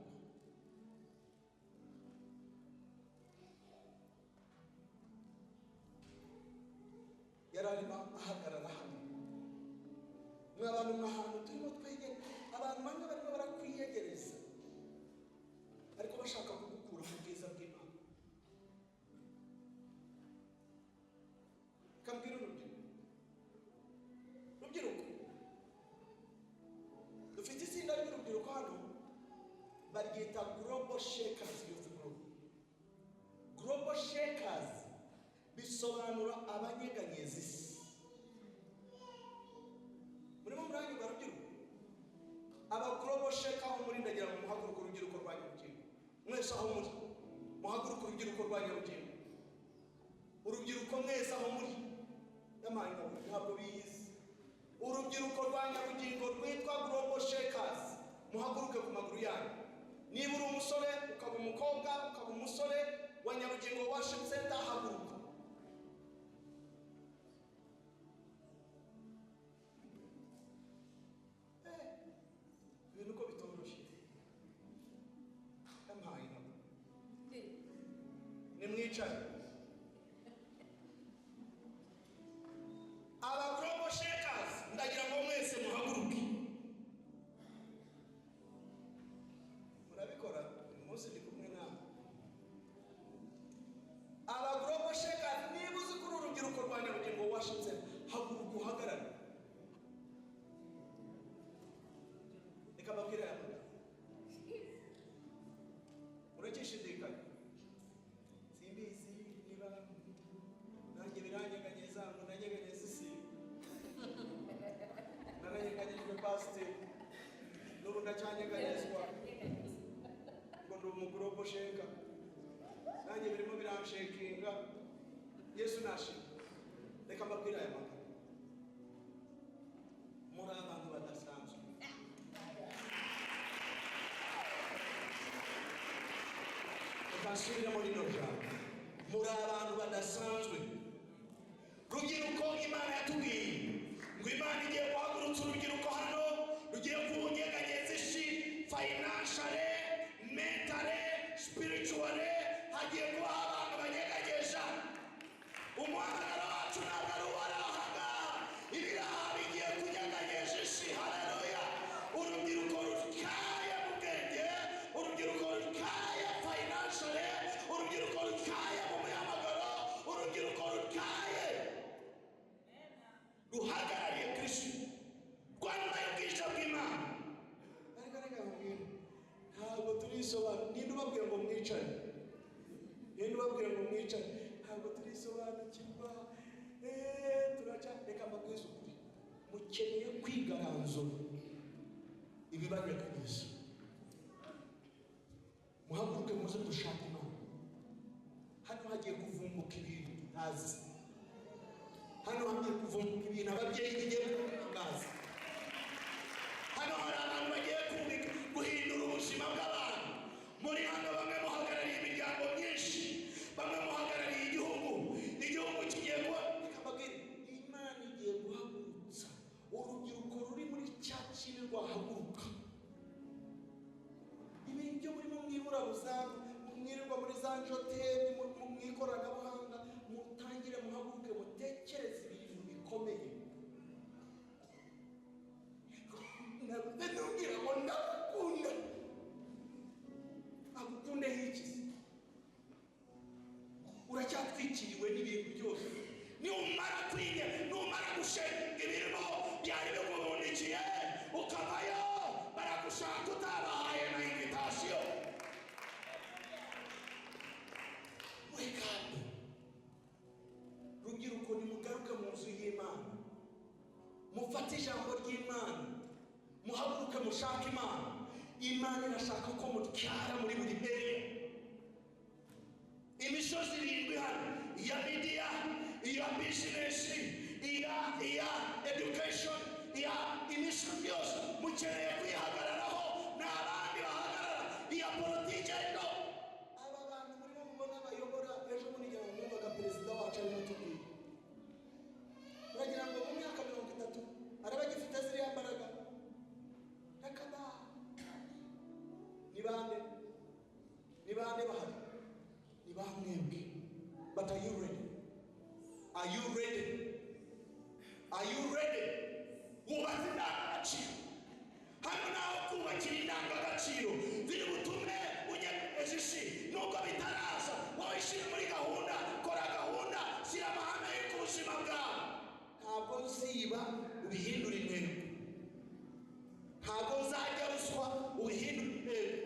Yari arimo ahagarara hano. Mwe abantu mwe ahantu turimo twegera, abantu bamwe barimo barakwiyegereza, ariko bashaka kugukura mu bwiza bw'Imana. Kambwira urubyiruko, rubyiruko, dufite itsinda ry'urubyiruko hano baryita Global Shakers Youth Group. Global Shakers bisobanura abanyeganyeza isi. Murimo muranyumva rubyiruko? Aba Global Shaker aho muri, ndagira ngo muhaguruke. Urubyiruko rwa Nyabugingo mwese aho muri, muhaguruke. Urubyiruko rwa Nyabugingo, urubyiruko mwese aho muri, yampaye ingabo ntabwo biyizi. Urubyiruko rwa Nyabugingo rwitwa Global Shakers, muhaguruke ku maguru yanyu. Niba uri umusore, ukaba umukobwa, ukaba umusore wa Nyabugingo Worship Center, haguruka. Ibintu uko bitoroshye, yampaye ingabo. Nimwicare. Aba Global Shakers, ndagira ngo mwese muhaguruke. Murabikora uyu munsi ndi kumwe nawe. Aba Global Shakers, niba uzi kuri urubyiruko rwa Nyabugingo Worship Center, haguruka uhagarare. Reka mbabwire aya magambo. Uracyishidikanya? Simbizi niba nanjye biranyeganyeza ngo nanyeganyeze isi. Naranyeganyejwe pasiteri, n'ubu ndacyanyeganyezwa ngo ndi umu global shaker. Nanjye birimo biranshakinga. Yesu nashima. Reka mbabwire aya magambo: muri abantu badasanzwe. Reka nsubiremo rino jambo: muri abantu badasanzwe. Rubyiruko, Imana yatubwiye ngo Imana igiye guhagurutsa urubyiruko hano rugiye kunyeganyeza isi financially, mentally, spiritually. Hagiye kubaho abantu banyeganyeje. Umuhamagaro wacu ntabwo ari uwari ahangaha. Ibiraha bigiye kunyeganyeza isi. Haleluya! Urubyiruko rutyaye mu bwenge, urubyiruko rutyaye financially, urubyiruko rutyaye mu muhamagaro, urubyiruko rutyaye ruhagarariye Kristo, rwambaye ubwiza bw'Imana. Ariko reka nkubwire, ntabwo turisobanura. Ninde ubabwiye ngo mwicare? Ninde ubabwiye ngo mwicare? Ntabwo turisobanukirwa. Turaca. Reka mbabwize ukuri: mukeneye kwigaranzura ibibanyeganyeza. Muhaguruke muze dushake Imana. Hano hagiye kuvumbuka ibintu tutazi. Hano hagiye kuvumbuka ibintu ababyeyi bigiye kutangaza. Hano hari abantu bagiye guhindura ubuzima bw'abantu. Muri hano bamwe muhagarariye imiryango myinshi, bamwe muhagarariye igihugu. Ibyo murimo mwiburabuza, mwirirwa muri za njoteri, mu ikoranabuhanga, mutangire muhaguruke mutekereze ibintu bikomeye. Nubwira ngo ndagukunda, agukunde hiki? Uracyatwikiriwe n'ibintu byose. Numara kwiga, numara gushinga ibirimo byari bikubundikiye, ukavayo baragushaka utabahaye na invitation. Wake up. Rubyiruko, nimugaruke mu nzu y'Imana, mufate ijambo ry'Imana, muhaguruke mushake Imana. Imana irashaka ko mutyara muri buri area. Imisozi irindwi hano, iya media, iya business, iya education, iya imisozi yose mukeneye kwihagararaho, nta bandi bahagarara. Iya politiki ariko aba bantu murimo mubona bayobora, ejo bundi ngira ngo mwumvaga perezida wacu arimo atubwira, uragira ngo mu myaka 30 araba agifite ziriya mbaraga? Reka da. Ni bande? Ni bande bahari? Ni bamwebwe. But are you ready? Are you ready? Are you ready? Wubatse indangagaciro hano, naho kubakira indangagaciro ziri butume unyeganyeza isi. Nubwo bitaraza, wowe ishyire muri gahunda, kora gahunda, shyira amahame yo ku buzima bwawe. Ntabwo nziba, ubihindura intego. Ntabwo nzajya ruswa, ubihindura intego.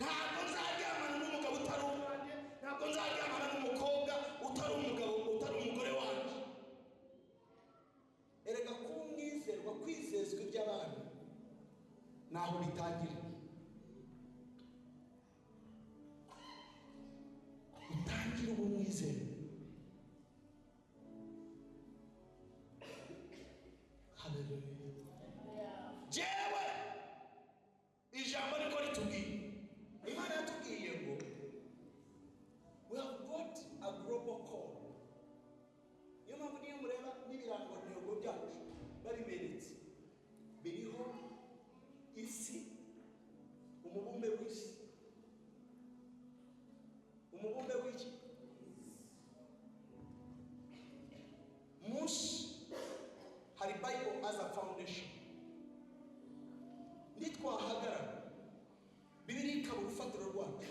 Ntabwo nzaryamana n'umugabo utari uwanjye, ntabwo nzaryamana n'umukobwa utari umugabo, utari umugore wanjye. Erega kuba umwizerwa, kwizezwa iby'abandi naho bitangira. Utangire uba umwizerwa. Haleluya. Jewe ijambo niko ritubwiye. Imana yatubwiye ngo we have got a global call. Niyo mpamvu niyo mureba n'ibirangantego byacu babiberetse, biriho isi, umubumbe w'isi. Umubumbe w'iki? Munsi hari Bible as a foundation. Nitwahagarara, Bibiliya ikaba urufatiro rwacu,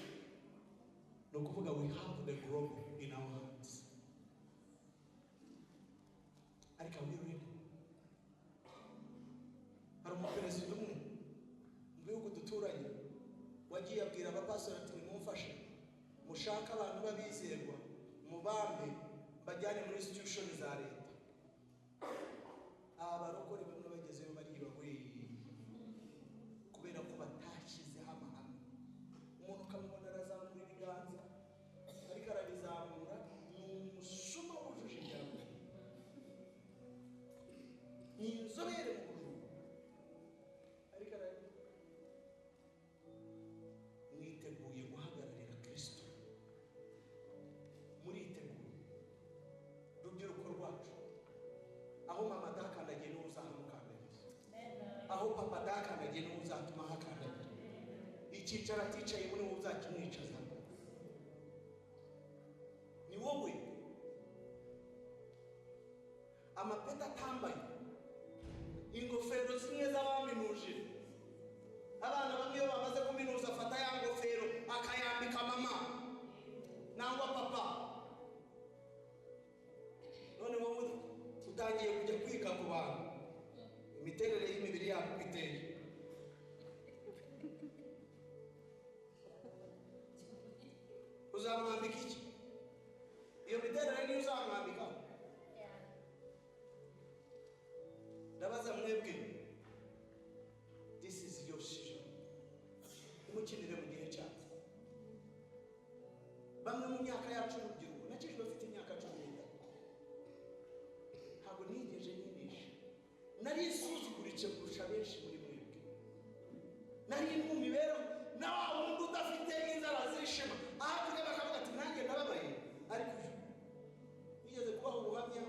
ni ukuvuga we have the globe in our hands. Ariko are we ready? Hari umuperezida umwe mu bihugu duturanye wagiye abwira abapastori ati: "Nimumfashe mushake abantu b'abizerwa, mubambe mbajyane muri institution za leta." Aba barokore bamwe bagezeyo bariba we, kubera ko batashyizeho amahame. Umuntu ukamubona arazamura ibiganza, ariko arabizamura ni umusuma wujuje ibyangombwa, ni inzobere mu bujura, ariko mwiteguye guhagararira Kristo? Muriteguye, rubyiruko rwacu? Aho mama adakandagiye niwe uzahamukandagiza, aho papa adakandagiye niwe uzatuma ahakandagira, icyicaro aticaye muri wowe uzakimwicaza, ni wowe. Amapeti atambaye, ingofero zimwe z'abaminuje. Abana bamwe iyo bamaze kuminuza afata ya ngofero akayambika mama nangwa papa. None wowe utangiye kujya kwiga ku bantu imiterere y'imibiri yabo uko iteye. Uzamwambika iki? Iyo miterere niyo uzamwambika? Ndabaza mwebwe, this is your season. Ntimukinire mu gihe cyacu. Bamwe mu myaka yacu y'urubyiruko, nakijwe bafite imyaka 13, ntabwo nigeje nyinisha, nari isuzuguritse kurusha benshi muri mwebwe, nari mu mibereho na wa wundi udafite inzara z'ishema, aho kureba bakavuga ati: "Nanjye ndababaye." Ariko uyu nigeze kubaho ubuhamya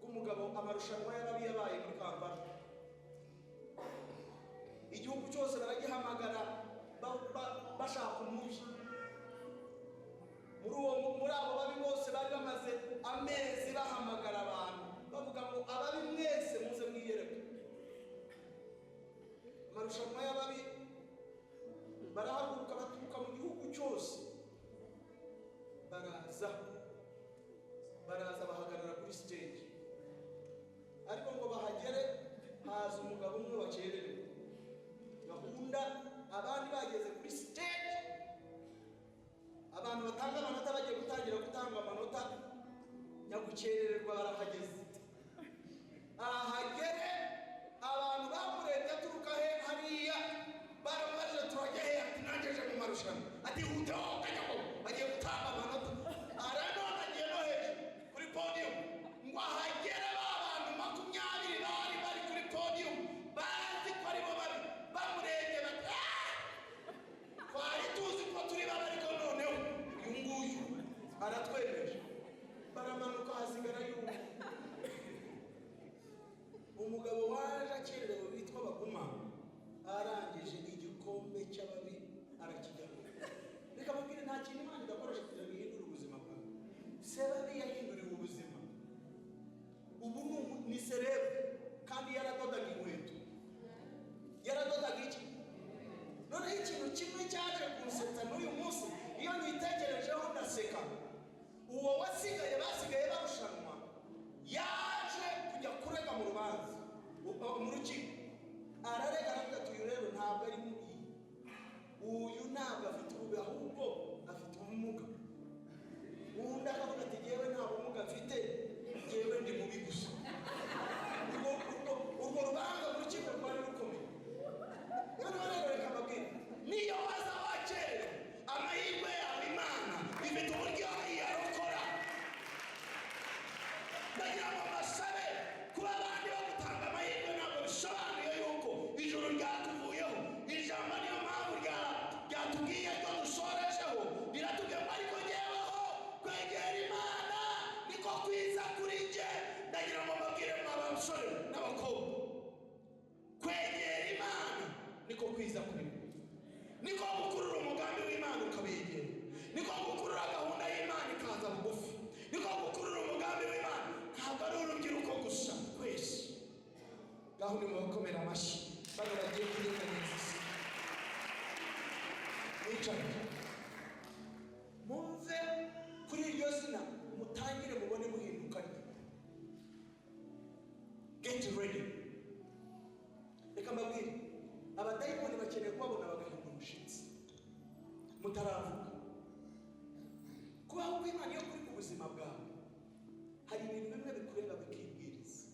bw'umugabo, amarushanwa y'ababi yabaye muri Kampala, igihugu cyose baragihamagara bashaka umubi. Muri abo babi bose bari bamaze amezi bahamagara abantu bavuga ngo ababi mwese muze mwiyereke. Amarushanwa y'ababi barahaguruka baturuka mu gihugu cyose, baraza bahagarara kuri stage. Ariko ngo bahagere haza umugabo umwe wakererewe gahunda, abandi bageze kuri stage, abantu batanga amanota bagiye gutangira gutanga amanota, nyagukerererwa barahageze. Ahagere abantu bamurebye aturuka he hariya, baramubajije turajya he? Ati nangeje mu marushanwa. Ati hute wowe ukajya ngo bagiye gutanga amanota. Aranone agiye no hejuru kuri podium, ngo ahagere ba bantu 20 bari bari kuri podium bazi ko aribo babi, bamurebye bati twari tuzi ko turi babi ariko noneho uyu nguyu aratwemeje. Baramanuka hasigara yuko umugabo waje akererewe witwa Baguma arangije igikombe cy'ababi arakijyana. Reka mubwire, nta kintu Imana idakoresha kugira ngo ihindure ubuzima bwawe. Sebabi yahinduriwe ubuzima, ubu ni serebu, kandi yaradodaga inkweto, yaradodaga iki. Noneho ikintu kimwe cyaje kunsetsa n'uyu munsi iyo nyitekerejeho ndaseka. Uwo wasigaye basigaye barushanwa yaje kujya kurega mu rubanza mu rukiko, ararega aravuga ati uyu rero ntabwo ari mubi, uyu ntabwo afite ububi ahubwo afite ubumuga. Undi akavuga ati jyewe nta bumuga mfite, jyewe ndi mubi gusa. Urwo rubanza mu rukiko rwari rukomeye. Noneho rero reka mbabwire, niyo waza wakerewe amahirwe yawe Imana ifite uburyo iyarokora. Ndagira ngo mbasabe kuba abandi bagutanga amahirwe ntabwo bisobanuye yuko ijuru ryakuvuyeho. Ijambo niyo mpamvu ryatubwiye ko dusorejeho, riratubwiye ngo ariko jyeweho kwegera Imana niko kwiza kuri jye. Ndagira ngo mbabwire mwa basore n'abakobwa, kwegera Imana niko kwiza kuri mwe, niko gukurura umugambi w'Imana ukabegera, niko gukurura gahunda y'Imana ikaza bugufi, niko gukurura umugambi w'Imana. Ntabwo ari urubyiruko gusa, twese gahunda mubakomera amashyi bano bagiye kuringaniza isi. Mwicare mumve kuri iryo zina, mutangire mubone muhinduka. Get ready. Reka mbabwire, abadayimoni bakeneye kubabona bagahinda umushyitsi mutaravuga. Kubaho kw'Imana iyo kuri ku buzima bwawe, hari ibintu bimwe bikureba bikibwiriza.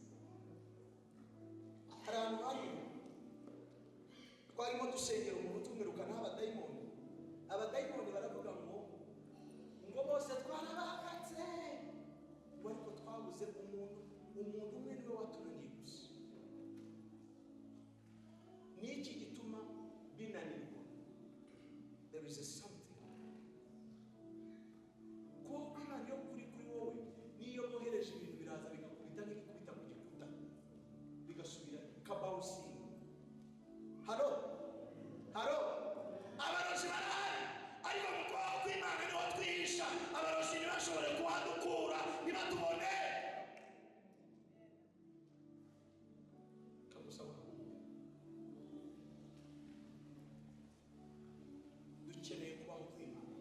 Hari ahantu hamwe twarimo dusengera umuntu tumwirukanaho abadayimoni. Abadayimoni baravuga ngo bose twarabakatse, ngo ariko twabuze umuntu umwe niwe watunaniye gusa. Niki gituma binanirwa? There is a something. Kubaho kw'Imana iyo kuri kuri wowe, niyo bohereje ibintu biraza bigakubita nk'ibikubita ku gikuta, bigasubira kabawusinga. Haro haro, abarozi barahari, ariko mu kubaho kw'Imana niho twihisha. Abarozi ntibashobore kuhadukura, ntibatubone. Kamusaba dukeneye kubaho kw'Imana.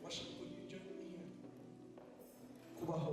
Worship, could you join me here? Kubaho